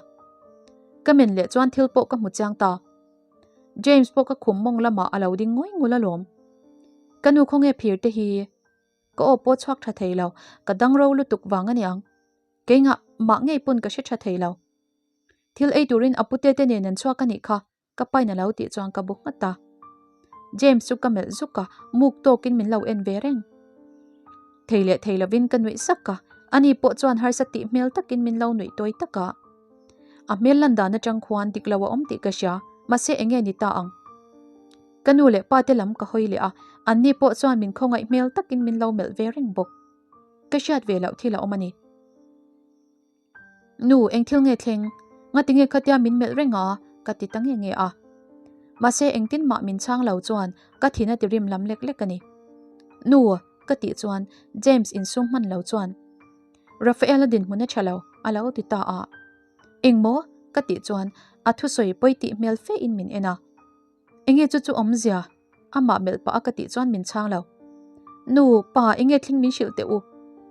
Ka men leh chuan thil pawh ka hmu chiang ta. James pawh ka khum mawng lamah a lo ding ngawi ngul alawm. Ka nu khawnge phir te hi ka aw pawh chhuak tha thei lo, ka dang ro lutuk vang a niang. Keingah mah ngei pawn ka hre tha thei lo. Thil ei turin a pute te nen an chhuak a nih kha, ka pain a lo tih chuan ka bu nghat a. James chu ka melh zuk a, muk tawkin min lo en ve reng. Thei leh thei lovin ka nuih sak a, ani pawh chuan harsa tih hmel takin min lo nuih tawi tak a. A hmel lan dan atang khuan dik lo a awm tih ka hria, mahse enge ni ta ang? Ka nu leh pa te lam ka hawi leh a, anni pawh chuan min khawngaih hmel takin min lo melh ve reng bawk. Ka hriat ve loh thil a awm a ni. Nu, eng thil nge thleng? Ngati nge khatia min melh reng a? Ka ti ta nge nge a. Mahse engtin mah min chhang lo chuan ka thin a ti rim lam lek lek a ni. Nu, ka tih chuan James insum hman lo chuan Rafael-a dinhmun a tha lo, a lo ti ta a. Eng maw? Ka tih chuan a thusawi pawi tih hmel fe in min en a. Enge chu chu awmzia? Amah melh pah a ka tih chuan min chhang lo. Nu, pa, enge thleng min hrilh teh u?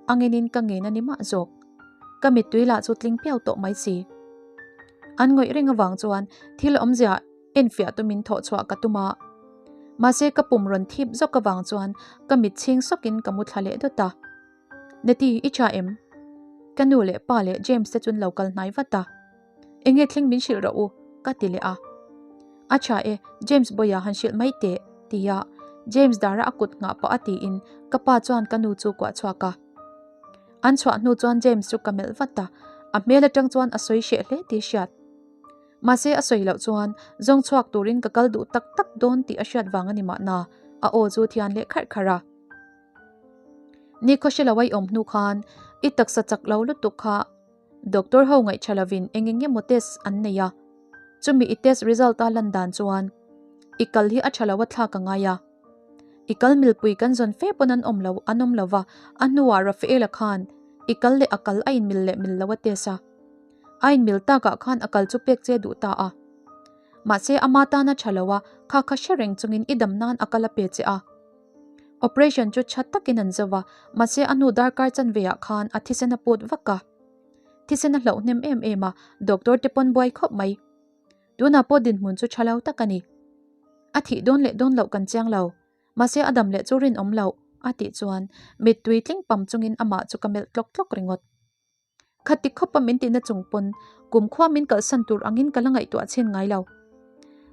A ngenin ka ngen a ni mah zawk. Ka mittui lah chu tling piau tawh mai si. An ngawih reng avang chuan thil awmzia enfiah tumin thawh chhuah ka tum a. Mahse ka pum rawn thip zawk avang chuan ka mit chhing sawkin ka mu thla leh dawt a. Nati, i tha em? Ka nu leh pa leh James te chuan lo kal hnai vat a. Enge thleng min hrilh rawh u, ka ti leh a. A tha e, James Boya han hrilh mai teh, tia James dara a kut nghah pah a tiin ka pa chuan ka nu chu kuah chhuak a. An chhuah hnu chuan James chu ka melh vat a, a hmel atang chuan a sawi hreh hle tih hriat. Mahse a sawi loh chuan zawng chhuak turin ka kal duh tak tak dawn tih a hriat vang a ni mahna, a aw chu thian leh kharh kharh a. Ni khaw hre lo a i awm hnu khan i taksa chak lo lutuk kha doctor ho ngaih tha lovin eng eng emaw test an nei a, chumi i test result a lan dan chuan i kal hi a tha lo a thlak a ngai a, i kal milpui kan zawn fe pawn an awm lo an awm lo va, a hnuah Rafaela khan i kal leh a kal a inmil leh mil lo a test a, a inmil takah khan a kal chu pek che duh ta a. Mahse ama tan a tha lo a, kha kha hre reng chungin i dam nan a kal a pe che a. Operation chu tha takin an zo a, mahse a hnu darkar chanve ah khan a thisen a put vak a. Thisen a hlauh hnem em em a, doctor te pawn buai khawp mai. Tunah pawh dinhmun chu tha lo tak a ni. A thih dawn leh dawn loh kan chiang lo, mahse a dam leh chu rinawm loh, a tih chuan mittui tling pam chungin amah chu ka melh tlawk tlawk ringawt. Khati khawpa min tihna chung pawn kumkhua min kalhsan tur angin ka la ngaihtuah chhin ngai lo.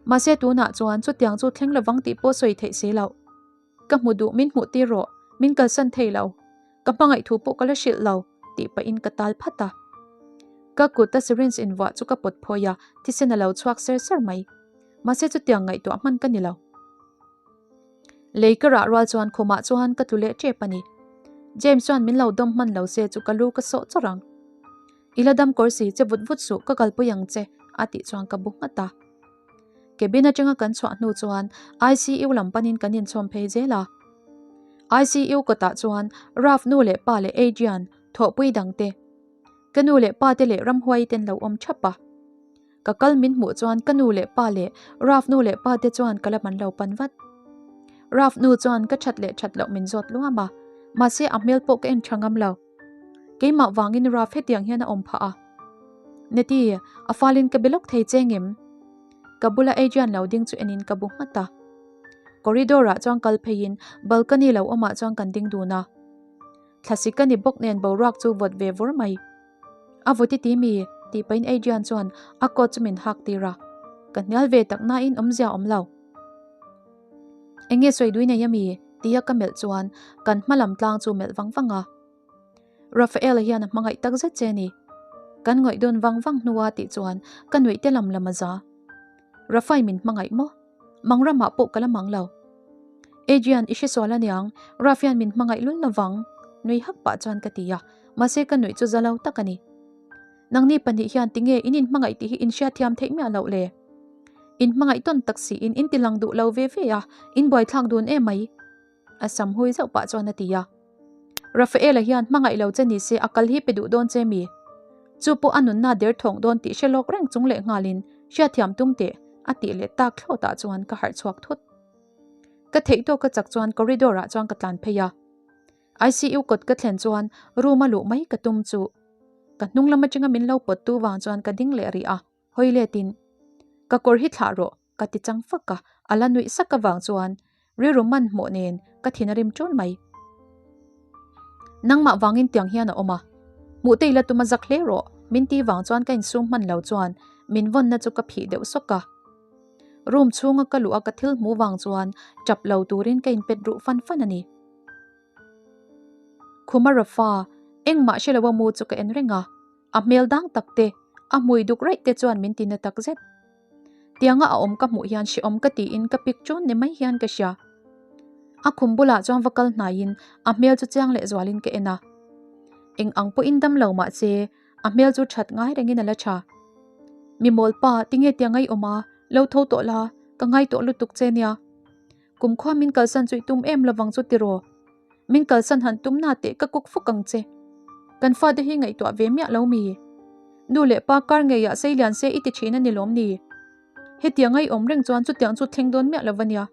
Mahse tunah chuan chutiang chu thleng lovang tih pawh sawi theih si loh. Ka hmu duh min hmuh tir rawh, min kalsan thei lo. Ka hmangaih thu pawh ka la hrilh lo tih pahin ka tal phat a. Ka kut a syringe invuah chu ka pawt phawi a, thisen a lo chhuak ser ser mai. Mahse chutiang ngaihtuah hman ka ni lo. Lei ka rah rual chuan khumah chuan ka tlu leh tep a ni. James chuan min lo dawm hman lo se chu ka lu ka sawh chawrh ang. I la dam kawr si che vut vut suh ka kalpui ang che a tih chuan ka bu nghat a. Cabin atanga kan chhuah hnu chuan ICU lam panin kan inchhawm phei zel a. ICU kawtah chuan Ralph nu leh pa leh Adrian thawhpui dangte, ka nu leh pa te leh ramhuai ten lo awm thap a. Ka kal min hmuh chuan ka nu leh pa leh Ralph nu leh pa te chuan ka la man lo pan vat. Ralph nu chuan ka that leh that loh min zawt luam a, mahse a hmel pawh ka en tha ngam lo. Keimah vangin Ralph hetiang hian a awm phah a. Nettie, a falin ka be lawk thei che ngem? Ka bula Adrian lo ding chu enin ka bu nghat a. Corridor ah chuan kal pheiin balcony lo awmah chuan kan ding dun a. Thlasik ka ni bawk nen boruak chu vawt ve vur mai. A vawt i ti mi? tih pahin Adrian chuan a coat chu min hak tir a. Ka hnial ve tak nain awmzia awm lo. Enge sawi dui nei ami? tia ka melh chuan kan hma lam tlang chu melh vang vang a. Rafaela hian a hmangaih tak zet che ni. Kan ngawih dawn vang vang hnua tih chuan ka nuih te lam lam a za. Rafai min hmangaih maw? Mang ramah pawh ka la mang lo. Adrian i hresual aniang, Raf hian min hmangaih lul lovang nui hak pah chuan ka ti a, mahse ka nuih chu za lo tak a ni. Nangni pahnih hian tinge in inhmangaih tih hi in hriatthiam theih miah loh le? Inhmangaih tawn tak siin in tilang duh lo ve ve a, in buaithlak dun em mai. A sam hui zauh pah chuan a ti a. Rafaela hian hmangaih lo che ni se a kal hi pe duh dawn che mi? Chu pawh a nunna der thawng dawn tih hre lawk reng chung leh nghalin hriatthiam tum teh a tih leh tak thlawtah chuan ka harh chhuak thut. Ka theih tawk ka chak chuan corridor ah chuan ka tlan phei a. ICU kawt ka thlen chuan room a luh mai ka tum chu ka hnung lam atanga min lo pawt tu vang chuan ka ding leh rih a, hawi letin ka kawr hi thlah rawh ka ti chang fak a, a la nuih sak avang chuan rilru hmanhmawh nen ka thin a rim ṭun mai. Nangmah vangin tiang hian a awm a, hmuh te i la tum a zak hle rawh min ti vang chuan ka insum hman lo chuan min vawnna chu ka phih deuh sawk a. Room chhunga ka luh a ka thil hmuh vang chuan ṭap lo turin ka inpet ruh fan fan a ni. Khuma Rafa, engmah hre lo a mu chu ka en reng a, a hmel dang tak te, a hmui duk raih te chuan min ti na tak zet. Tianga a awm ka hmuh hian hrehawm ka tiin ka pik ṭun ni mai hian ka hria. A khum bulah chuan va kal hnaiin a hmel chu chiang leh zualin ka en a. Eng ang pawhin dam lo mah se a hmel chu ṭhat ngai rengin a la ṭha. Mi mawl pa, tinge tia ngaihawm a, lo tho tawh la, ka ngai tawh lutuk che nia. Kumkhua min kalsan chu i tum em lovang chu tiraw? Min kalsan han tum na teh ka kuk fuk ang che. Kan fate hi ngaihtuah ve miah lo mi? Nu leh pa kar ngeiah sei lian se i ti thin a ni lawm ni? Hetiang a i awm reng chuan chutiang chu thleng dawn miah lo va nia.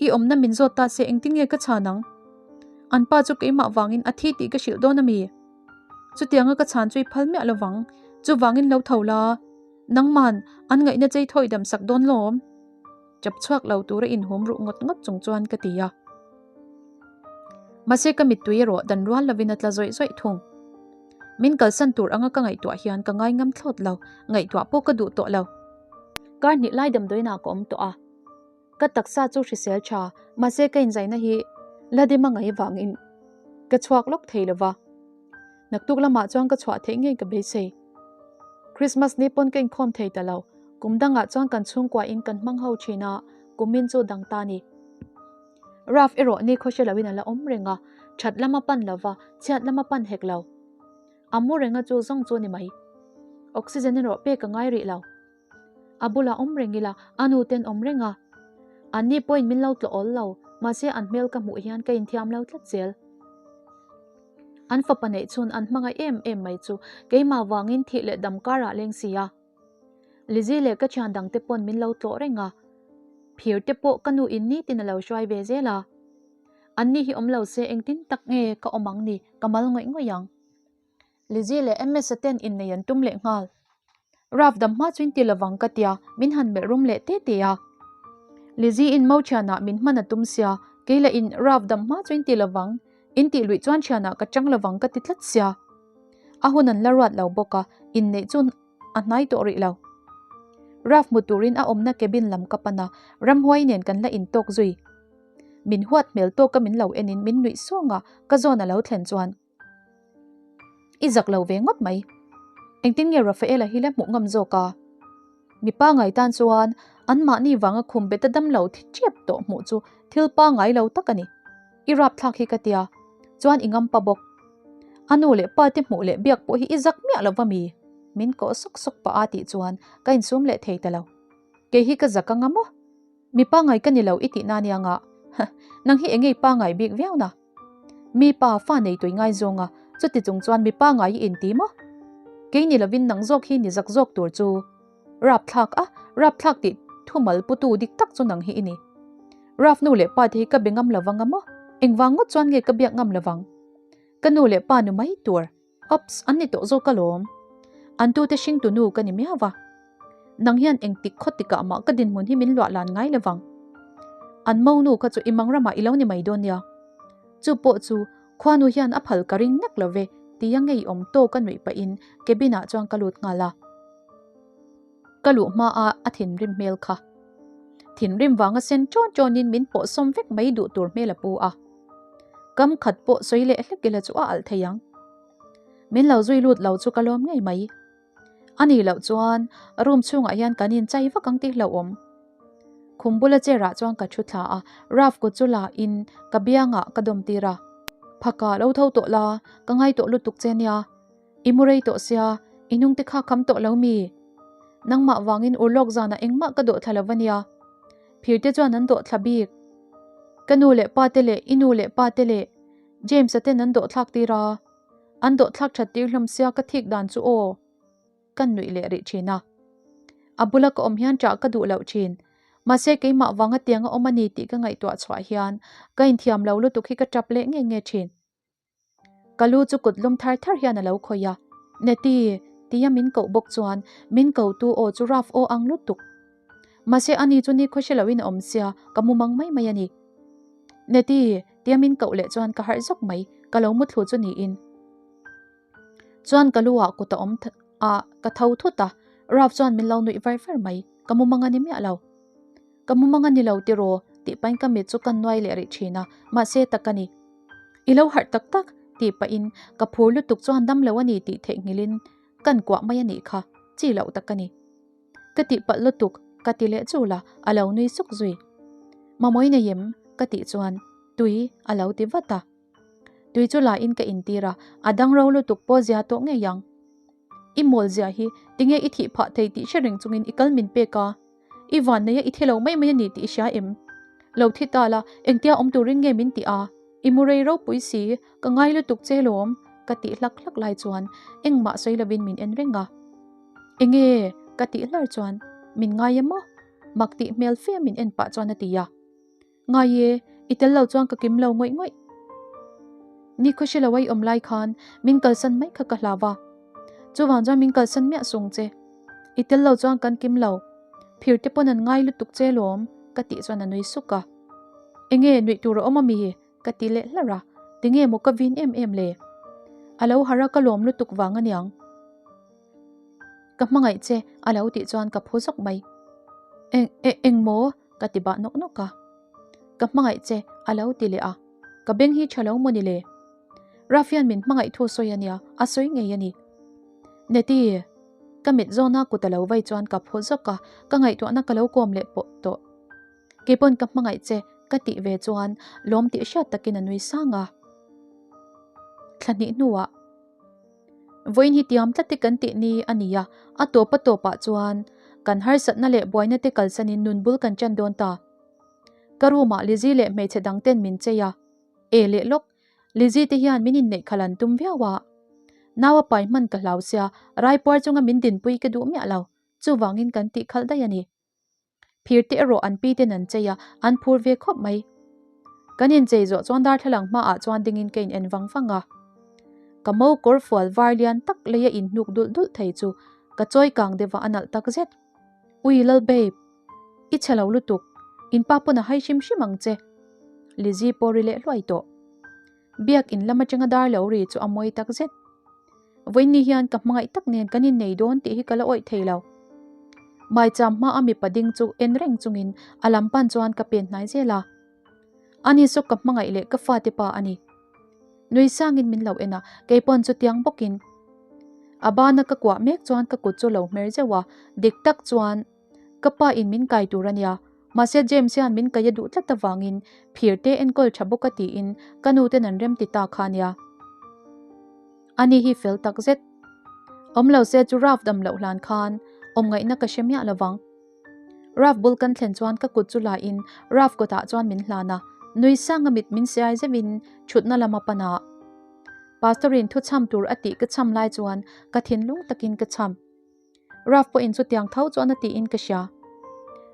I awmna min zawt ta se engtin nge ka chhan ang? An pa chu keimah vangin a thi tih ka hrilh dawn a mi? Chutianga ka chhan chu i phal miah lovang, chuvangin lo tho la, nangman an ngaihna chei thawi dam sak dawn lawm. Chap chhuak lo tura inhum ruh ngawt ngawt chung chuan ka ti a. Mahse ka mittui erawh dan rual lovin a tla zawih zawih thung. Min kalsan tur anga ka ngaihtuah hian ka ngai ngam thlawt lo, ngaihtuah pawh ka duh tawh lo. Kar hnih lai damdawiinah ka awm tawh a, ka taksa chu hrisel tha, mahse ka inzaina hi la dim a ngai vangin ka chhuak lawk thei lo va. Naktuk lamah chuan ka chhuah theih ngei ka beisei. Christmas ni pawn ka inkhawm thei ta lo, kum dangah chuan kan chhungkua in kan hmang ho thin a, kumin chu dang ta ni. Ralph erawh ni khaw hre loin a la awm reng a, that lam a pan lo va, chhiat lam a pan hek lo. A mu reng a chu zawng chu ni mai. Oxygen erawh pek a ngai rih lo. A bulah awm reng ila, a nu ten awm reng a. Anni pawhin min lo tlawh awl lo, mahse an hmel ka hmuh hian ka inthiam lo tlat zel. An fapa neih chhun an hmangaih em em mai chu keimah vangin thih leh dam karah leng si a. Lizzie leh ka thian dangte pawn min lo tlawh reng a, phir te pawh ka nu in nitin a lo hruai ve zel a. Anni hi awm lo se engtin tak nge ka awm ang ni, ka mal ngawih ngawih ang. Lizzie leh Ms-a ten innei an tum leh nghal. Ralph dam hma chu in ti lovang ka tia, min han melh rum leh te te a. Lizzie in mo thianah min hman a tum sia, kei lah in Ralph dam hma chu in ti lovang, in tih luih chuan thianah ka chang lovang ka ti tlat sia. A hun an la ruat lo bawk a, inneih chu a hnai tawh rih lo. Ralph hmu turin a awmna cabin lam ka pan a, ramhuai nen kan la intawk zui. Min huat hmel tawka min lo enin min nuih sawng a, ka zawn a lo thlen chuan. I zak lo ve ngawt mai. Engtin nge Rafaela hi la hmuh ngam zawk a? Mi pangai tan chuan anmahni vanga khum bet a dam lo thi ṭep tawh hmuh chu thil pangai lo tak a ni. I rapthlak hi ka tia, chuan i ngam pa bawk. A nu leh pa te hmuh leh biak pawh hi i zak miah lo va mi? Min kawh sawk sawk pah a tih chuan ka insum leh thei ta lo. Kei hi ka zak anga maw? Mi pangai ka ni lo i tihna nia ngah. Nang hi enge i pangai bik viau na? Mi pa fa nei tui ngai zawng a, chuti chung chuan mi pangai i inti maw? Kei ni lovin nang zawk hi ni zak zawk tur chu. Rapthlak a, rapthlak tih thumal putu dik tak chu nang hi i ni. Raf nu leh pa te hi ka be ngam lovang a maw? Engvang ngawt chuan nge ka biak ngam lovang? Ka nu leh pa nu mai tur. Ops, an ni tawh zawk alawm. An tute hringtu nu ka ni miau va. Nang hian engtik khaw tikah mah ka dinhmun hi min luah lan ngai lovang. An mo nu kha chu i mang ramah i lo ni mai dawn nia. Chu pawh chu khuanu hian a phal ka ring nek lo ve tia ngeiawm tawk a nuih pahin cabin ah chuan ka lut nghal a. Ka luh hma a a thinrim hmel kha. Thinrim vanga sen ṭawn ṭawnin min pawh sawm vek mai duh tur hmel a pu a. Kam khat pawh sawi leh hlek ila chu a alh thei ang. Min lo zui lut lo chu ka lawm ngei mai. A nih loh chuan room chhungah hian kan inchai vak ang tih hlauhawm. Khum bula chair ah chuan ka thu thla a, Ralph kut chu la in ka biangah ka dawm tir a. Phaka lo tho tawh la, ka ngai tawh lutuk che nia. I mu rei tawh sia, i hnung te kha kham tawh lo mi? Nangmah vangin urlawk zanah engmah ka dawh thla lo va nia. Phir te chuan an dawh thla bik. Ka nu leh pa te leh i nu leh pa te leh James-a ten an dawh thlak tir a. An dawh thlak that tir hlawm sia ka thik dan chu aw. Kan nuih leh rih thin a. A bula ka awm hian ṭah ka duh loh thin. Mahse keimah vanga tiang a awm a ni tih ka ngaihtuah chhuah hian ka inthiam lo lutuk hi ka ṭap leh nge nge thin. Ka lu chu kut lum thar thar hian a lo khawih a. Nettie! tia min koh bawk chuan min kotu aw chu Ralph aw ang lutuk. Mahse ani chu nikhaw hre loin a awm sia, ka mu mang mai mai a ni. Nettie! tia min koh leh chuan ka harh zawk mai, ka lo muthlu chu niin. Chuan ka lu ah kut a awm a, ka tho thut a, Ralph chuan min lo nuih var var mai, ka mu mang a ni miah lo. Ka mu mang a ni lo tiraw? tih pahin ka mit chu ka nuai leh rih thin a, mahse tak a ni. I lo harh tak tak? tih pahin ka phur lutuk chuan dam lo a ni tih theihnghilhin kan kuah mai a nih kha, chi loh tak a ni. Ka tihpalh lutuk, ka ti leh chul a, a lo nui suk zui. Mamawii nei em? ka tih chuan tui a lo ti vat a. Tui chu la in ka intir a, a dang ro lutuk pawh zia tawh ngei ang. I mawl zia hi tinge i thih phah thei tih hre reng chungin i kal min pek a. I van nei a i thi lo mai mai a ni tih i hria em? Lo thi ta la, engtia awm turin nge min tih a? I mu rei ropui si, ka ngai lutuk che lawm, ka tih hlak hlak lai chuan engmah sawi lovin min en reng a. Enge? ka tih hlar chuan min ngai em maw? Mak tih hmel fe min en pah chuan a ti a. Ngai e, i tel lo chuan ka kim lo ngawih ngawih. Ni khaw hre lo a i awm lai khan min kalsan mai kha ka hlau a. Chuvang chuan min kalsan miah sung che. I tel lo chuan kan kim lo. Phir te pawn an ngai lutuk che lawm, ka tih chuan a nui suk a. Enge nuih tur a awm a mi? ka ti leh hlar a. Tinge maw ka vin em em le? A lo harh a ka lawm lutuk vang aniang. Ka hmangaih che a lo tih chuan ka phu zawk mai. Eng, e, eng maw? Ka ti bah nawk nawk a. Ka hmangaih che, a lo ti leh a. Ka beng hi tha lo maw ni le? Rafian min hmangaih thu sawi a nia, a sawi ngei a ni. Nettie, ka mit zawna kut a lo vai chuan ka phu zawk a, ka ngaihtuahna ka lo kawm leh pawh tawh. Keipawn ka hmangaih che, ka tih ve chuan lawm tih hriat takin a nui sang a. Thla hnih hnuah. Vawiin hi tiam tlat te kan tih ni a ni a, a tawp a tawpah chuan kan harsatna leh buaina te kalsanin nun bul kan ṭan dawn ta. Ka room ah Lizzy leh hmeichhe dang ten min chei a, e leh lawk, Lizzy te hian min inneih khalh an tum viau a. Nau a pai hman ka hlau sia, raipuar chunga min dinpui ka duh miah lo, chuvangin kan tih khalh daih a ni. Phir te erawh an pi ten an chei a, an phur ve khawp mai. Kan inchei zawh chuan darthlalang hmaah chuan dingin ka in en vang vang a. Ka mo kawr fual var lian tak leia inhnuk dulh dulh thei chu ka chawi kang deuh a a nalh tak zet. Ui lal babe, i chhe lo lutuk, in pa pawn a hai hrim hrim ang che. Lizzy pawh ri leh hluai tawh. Biak in lam atanga dar lo ri chu a mawi tak zet. Vawiinni hian ka hmangaih tak nen kan innei dawn tih hi ka la awih thei lo. Maicham hma a mipa ding chu en reng chungin a lam pan chuan ka pen hnai zel a. Ani saw ka hmangaih leh ka fate pa a ni. Nui sangin min lo en a, keipawn chutiang bawkin. A bana ka kuah mek chuan ka kut chu lo hmer zeuh a, dik tak chuan ka pa in min kai tur a nia. Mahse James hian min kai a duh tlat avangin phir te enkawl tha bawk a tiin ka nu ten an rem ti ta kha nia. Ani hi fel tak zet. Awm lo se chu Ralph dam loh hlan khan awm ngaihna ka hre miah lovang. Ralph bul kan thlen chuan ka kut chu la in Ralph kawtah chuan min hlan a, nui sang a mit min siai zeuh in thutna lam a pan a. Pastor in thu chham tur a tih ka chham lai chuan ka thinlung takin ka chham. Ralph pawhin chutiang tho chuan a tiin ka hria.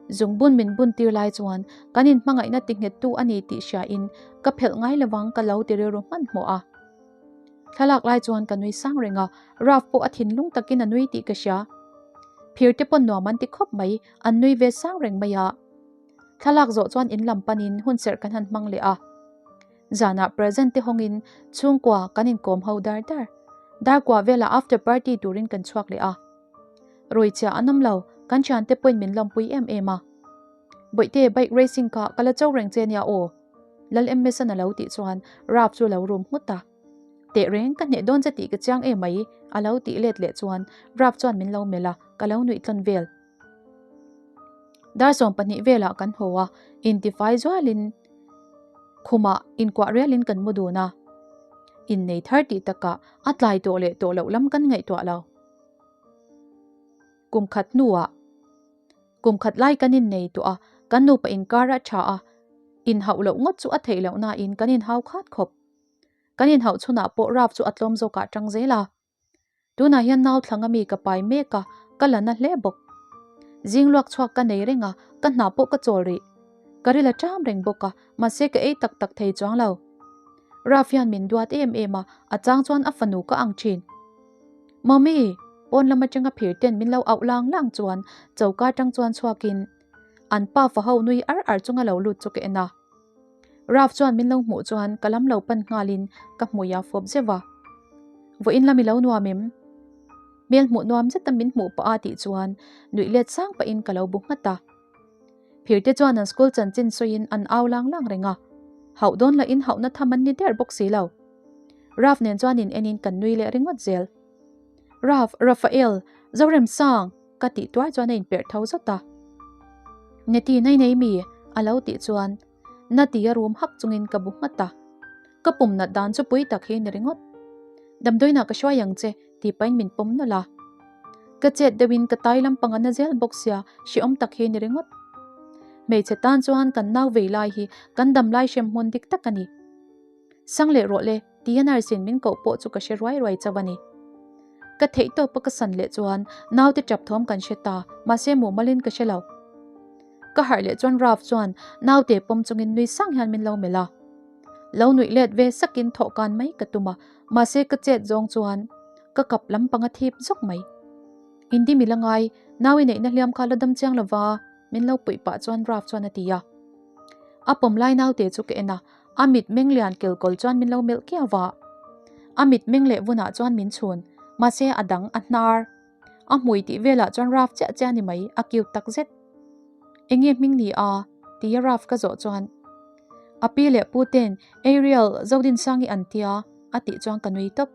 Zungbun min bun tir lai chuan kan inhmangaihna ti nghettu a ni tih hriain ka phelh ngai lovang ka lo ti rilru hmanhmawh a. Thlalak lai chuan ka nui sang reng a, Ralph pawh a thinlung takin a nui tih ka hria. Phir te pawn nuam an ti khawp mai, an nui ve sang reng mai a. Thlalak zawh chuan in lam panin hunserh kan han hmang leh a. Zanah present te hawngin chhungkua kan inkawm ho dar dar. Darkua velah after party turin kan chhuak leh a. Ruichhia an awm lo, kan thiante pawhin min lawmpui em em a. Bawihte bike racing kha ka la cho reng che nia aw. Lal MS-an a lo tih chuan Ralph chu a lo rum nghut a. Teh reng, ka hneh dawn che tih ka chiang em mai, a lo tih let leh chuan Ralph chuan min lo melh a, ka lo nuih tlawn vel. Dar 12 velah kan haw a, intifai zualin khumah inkuah rialin kan mu dun a. Innei thar tih takah a tlai tawh leh tawh loh lam kan ngaihtuah lo. Kum khat hnuah kum khat lai kan innei tawh a, kan nupa inkar a tha a, inhauh loh ngawt chu a theih loh nain kan inhau khat khawp. Kan inhauh chhunah pawh Ralph chu a tlawm zawkah tang zel a. Tunah hian nau thlanga mi ka pai mek a, ka la na hle bawk. Zing luak chhuak ka nei reng a, ka hna pawh ka chawl rih. Ka ril a ṭam reng bawk a, mahse ka ei tak tak thei chuang lo. Ralph hian min duat em em a, a chang chuan a fanu ka ang ṭhin. Mummy! Pawn lam aṭanga phir ten min lo auh lang lang chuan choka aṭang chuan chhuakin an pa fa ho nui ar ar chunga lo lut chu ka en a. Ralph chuan min lo hmuh chuan ka lam lo pan nghalin ka hmui a fawp zeuh a. Vawiin lam i lo nuam em? Hmel hmuh nuam zeta min hmuh pah a tih chuan nuih let sang pahin ka lo bu nghat a. Phirte chuan an school chanchin sawiin an au lang lang reng a. Hauh dawn lahin hauhna tham an ni der bawk si lo. Ralph nen chuan in enin kan nui leh ringawt zel. Ralph, Raphael, Zoremsang! Ka tih tuar chuan a inperh tho zawt a. Neti nai nei mi? A lo tih chuan na ti a rum hak chungin ka bu nghat a. Ka pum nat dan chu pui tak hi ni ringawt. Damdawiinah ka hruai ang che tih pahin min pawm nawlh a. Ka chet deuhin ka tai lampang a na zel bawk sia hrehawm tak hi ni ringawt. Hmeichhe tan chuan kan nau vei lai hi kan dam lai hrem hmun dik tak a ni. Sang leh rawh le tia nurse in min koh pawh chu ka hre ruai ruai chauh a ni. Ka theih tawp a ka san leh chuan naute tap thawm kan hre ta, mahse mumalin ka hre lo. Ka harh leh chuan Ralph chuan naute pawm chungin nui sang hian min lo melh a. Lo nuih let ve sakin thawh kan mai ka tum a, mahse ka chet zawng chuan ka kap lampang a thip zawk mai. Indi mi la ngai, nau i neihna hliam kha la dam chiang lova min lo puih pah chuan Ralph chuan a ti a. A pawm lai naute chu ka en a, A mit meng lian kelkawl chuan min lo melh kiau va. A mit meng leh vunah chuan min chhun, mahse a dang a hnar. A hmui tih velah chuan Raf chiah chiah a ni mai, a cute tak zet. Enge hming ni a? tia Raf ka zawh chuan a pi leh pu ten Ariel Zodinsangi an tia a tih chuan ka nui tawp.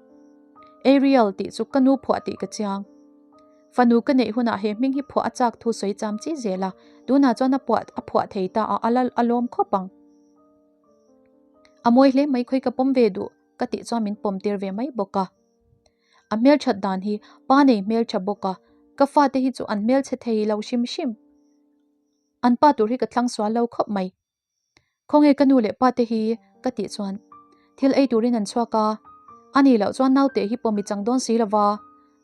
Ariel tih chu ka nu phuah tih ka chiang. Fanu ka neih hunah he hming hi phuah a chak thu sawi cham chi zel a, tunah chuan a puah a phuah thei ta a, a la a lawm khawp ang. A mawi hle mai khawi ka pawm ve duh ka tih chuan min pawm tir ve mai bawk a. A hmelthat dan hi pa nei hmeltha bawk a, ka fate hi chu an hmelchhe thei lo hrim hrim. An pa tur hi ka thlang sual lo khawp mai. Khawnge ka nu leh pa te hi ka tih chuan thil ei turin an chhuak a, a nih loh chuan naute hi pawm i chang dawn si lova,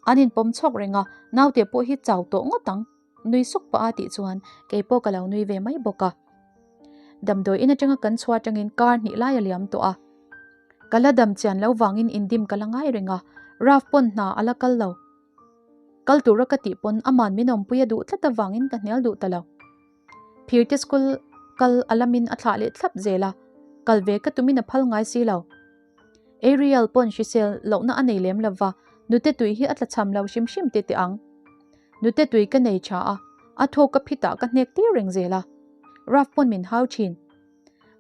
an inpawm chhawk reng a, naute pawh hi chau tawh ngawt ang. Nui suk pah a tih chuan kei pawh ka lo nui ve mai bawk a. Damdawi in atanga kan chhuah atangin kar hnih lai a liam tawh a. Ka la dam chian lo vangin indim ka la ngai reng a, Ralph pawn hna a la kal lo. Kal tura ka tih pawn aman min awmpui a duh tlat avangin ka hnial duh ta lo. Phirte school kal a lamin a thlah leh thlap zel a, kal ve ka tumin a phal ngai si lo. Ariel pawn hrisel lohna a nei lem lova, nute tui hi a tla cham lo hrim hrim teh teh ang. Nute tui ka nei tha a, a thawk ka phitah ka hnek tir reng zel a. Ralph pawn min hau thin.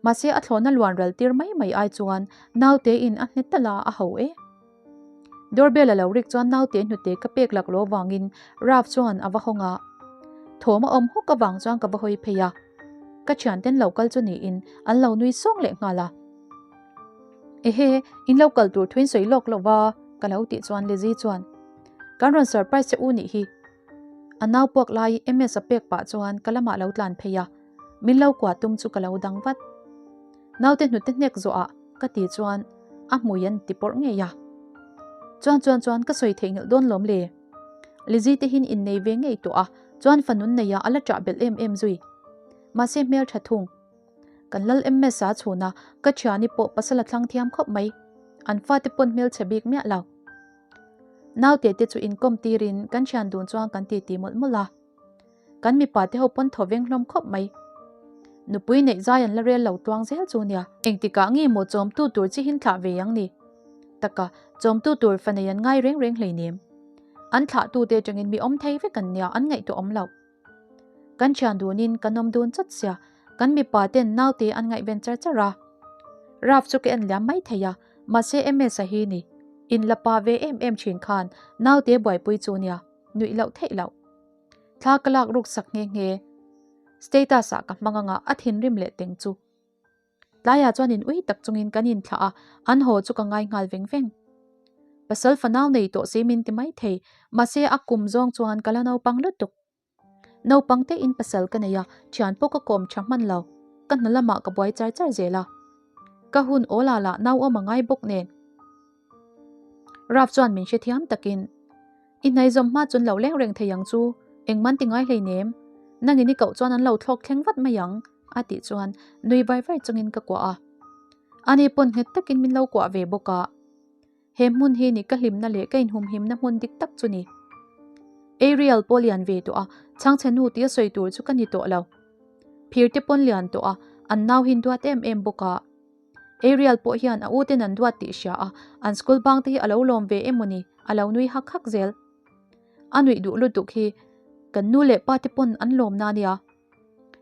Mahse a thlawhna luan ral tir mai mai ai chuan naute in a hne tal a, a ho e. Doorbell a lo rik chuan naute hnute ka pek lak lo vangin Ralph chuan a va hawng a. Thawm a awm hawk avang chuan ka va hawi phei a. Ka thianten lo kal chu niin an lo nui sawng leh nghal a. Ehe, in lo kal tur thuin sawi lawk lo va, ka lo tih chuan Lizzy chuan, Kan rawn surprise che u nih hi. A nau puak lai MS a pek pah chuan ka lamah lo tlan phei a, min lo kuah tum chu ka lo dang vat. Naute hnute hnek zawhah ka tih chuan a hmui an ti pawrh ngei a. Chuan chuan chuan ka sawi theihnghilh dawn lawm le. Lizzy te hin innei ve ngei tawh a, chuan fanun neia a la ṭah belh em em zui. Mahse hmelṭha thung. Kan lal MS a chhun a, ka thiani pawh pasal a thlang thiam khawp mai. An fate pawn hmelchhe bik miah lo. Naute te chu inkawm tirin kan thian dun chuan kan titi mawlh mawlh a. Kan mipa te ho pawn thaw veng hlawm khawp mai. Nupui neih zai an la rel lo tluang zel chu nia. Engtikah nge maw chawmtu tur chi hin thlah ve ang ni? Taka, chawmtu tur fa nei an ngai reng reng hleinem. An thlahtute atangin mi awm thei vek an nia, an ngaihtuah awm lo. Kan thian dunin kan awm dun chawt sia, kan mipa ten naute an ngaihven char char a. Ralph chu ka en liam mai thei a, Mahse MS-a hi ni, in la pa ve em em thin khan naute buaipui chu nia, nuih loh theih loh. Thla ka lak ruk sak nghe nghe. Status ah ka hmang anga a thinrim leh teng chu. Tlaiah chuan in ui tak chungin kan inthlah a, an haw chu ka ngai nghal veng veng. Pasal fanau nei tawh si min ti mai thei, mahse a kum zawng chuan ka la naupang lutuk. Naupang te in pasal ka nei a, thian pawh ka kawm tha hman lo. Ka hna lamah ka buai char char zel a. Ka hun awl ah lah nau awm a ngai bawk nen. Ralph chuan min hrethiam takin, I hnaizawm hma chuan lo leng reng thei ang chu, engman ti ngai hleinem. Nangin i koh chuan an lo thlawk thleng vat mai ang, a tih chuan nui vai vai chungin ka kuah a. Ani pawn nghet takin min lo kuah ve bawk a. He hmun hi ni ka hlimna leh ka inhumhimna hmun dik tak chu ni. Ariel pawh lian ve tawh a, chhangchhe nu tia sawi tur chu ka ni tawh lo. Phir te pawn lian tawh a, an nau hin duat em em bawk a. Ariel pawh hian a u ten an duat tih hria a, an school bang te hi a lo lawm ve em maw ni, a lo nui hak hak zel. A nuih duh lutuk hi kan nu leh pa te pawn an lawm na nia.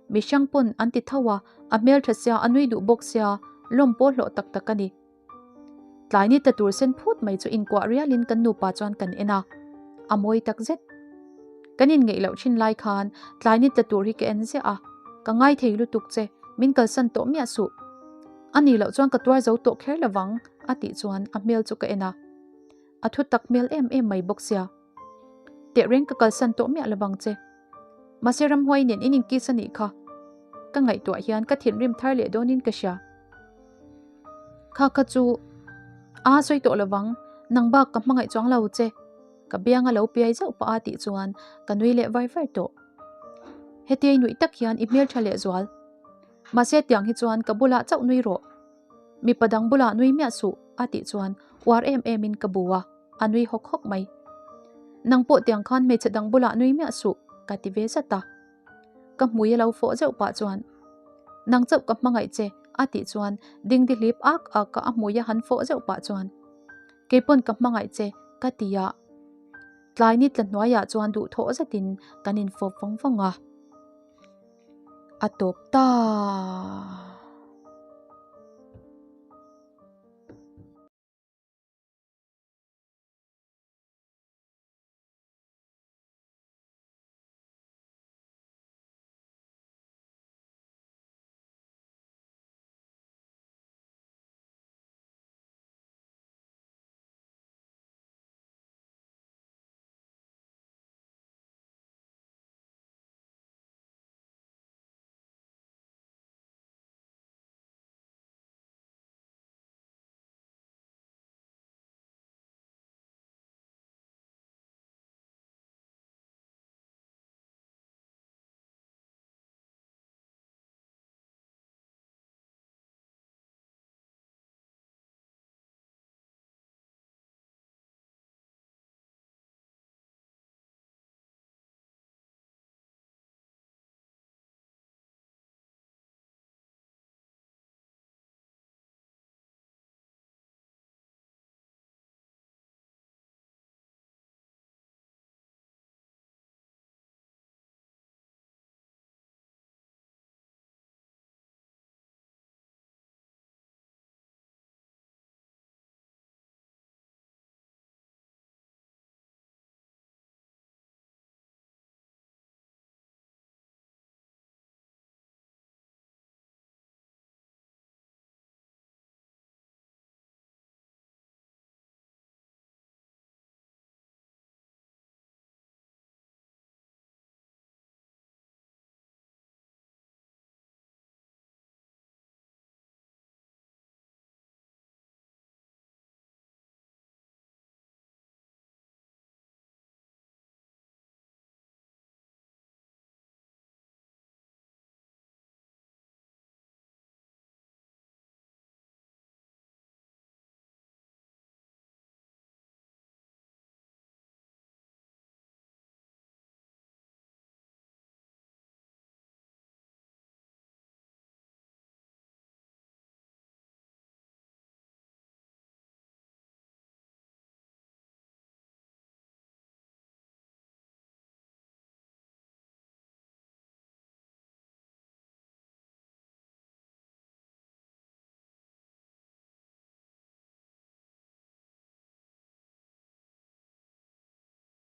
Mi hrang pawn an ti tho a, a hmeltha sia, a nui duh bawk sia, lawm pawh hlawh tak tak a ni. Tlai ni ta tur sen phut mai chu inkuah rialin kan nupa chuan kan en a, a mawi tak zet. Kan inngeih loh thin lai khan tlai ni tla tur hi ka en ziah a, ka ngai thei lutuk che, min kalsan tawh miah suh. A nih loh chuan ka tuar zo tawh kher lovang, a tih chuan a hmel chu ka en a. A thu tak hmel em em mai bawk sia. Tehreng ka kalsan tawh miah lovang che. Mahse ramhuai nen in inkiss a nih kha. Ka ngaihtuah hian ka thinrim thar leh dawnin ka hria. Kha kha chu a sawi tawh lovang, nang bak ka hmangaih chuang lo che. Ka bianga lo piai zauh pah a tih chuan ka nui leh var var tawh. Hetiai nuih tak hian i hmeltha leh zual. Mahse tiang hi chuan ka bulah chauh nui rawh. Mipa dang bulah nui miah suh a tih chuan uar em em in ka bu a, a nui hawk hawk mai. Nang pawh tiang khan hmeichhe dang bulah nui miah suh ka ti ve zat a. Ka hmui a lo fawh zeuh pah chuan Nang chauh ka hmangaih che a tih chuan dingdi hlip ak ak a a hmui a han fawh zeuh pah chuan Keipawn ka hmangaih che ka ti a. Tlai ni tla hnuaiah chuan duhthawh zetin kan infawp vawng vawng a. A tawp ta.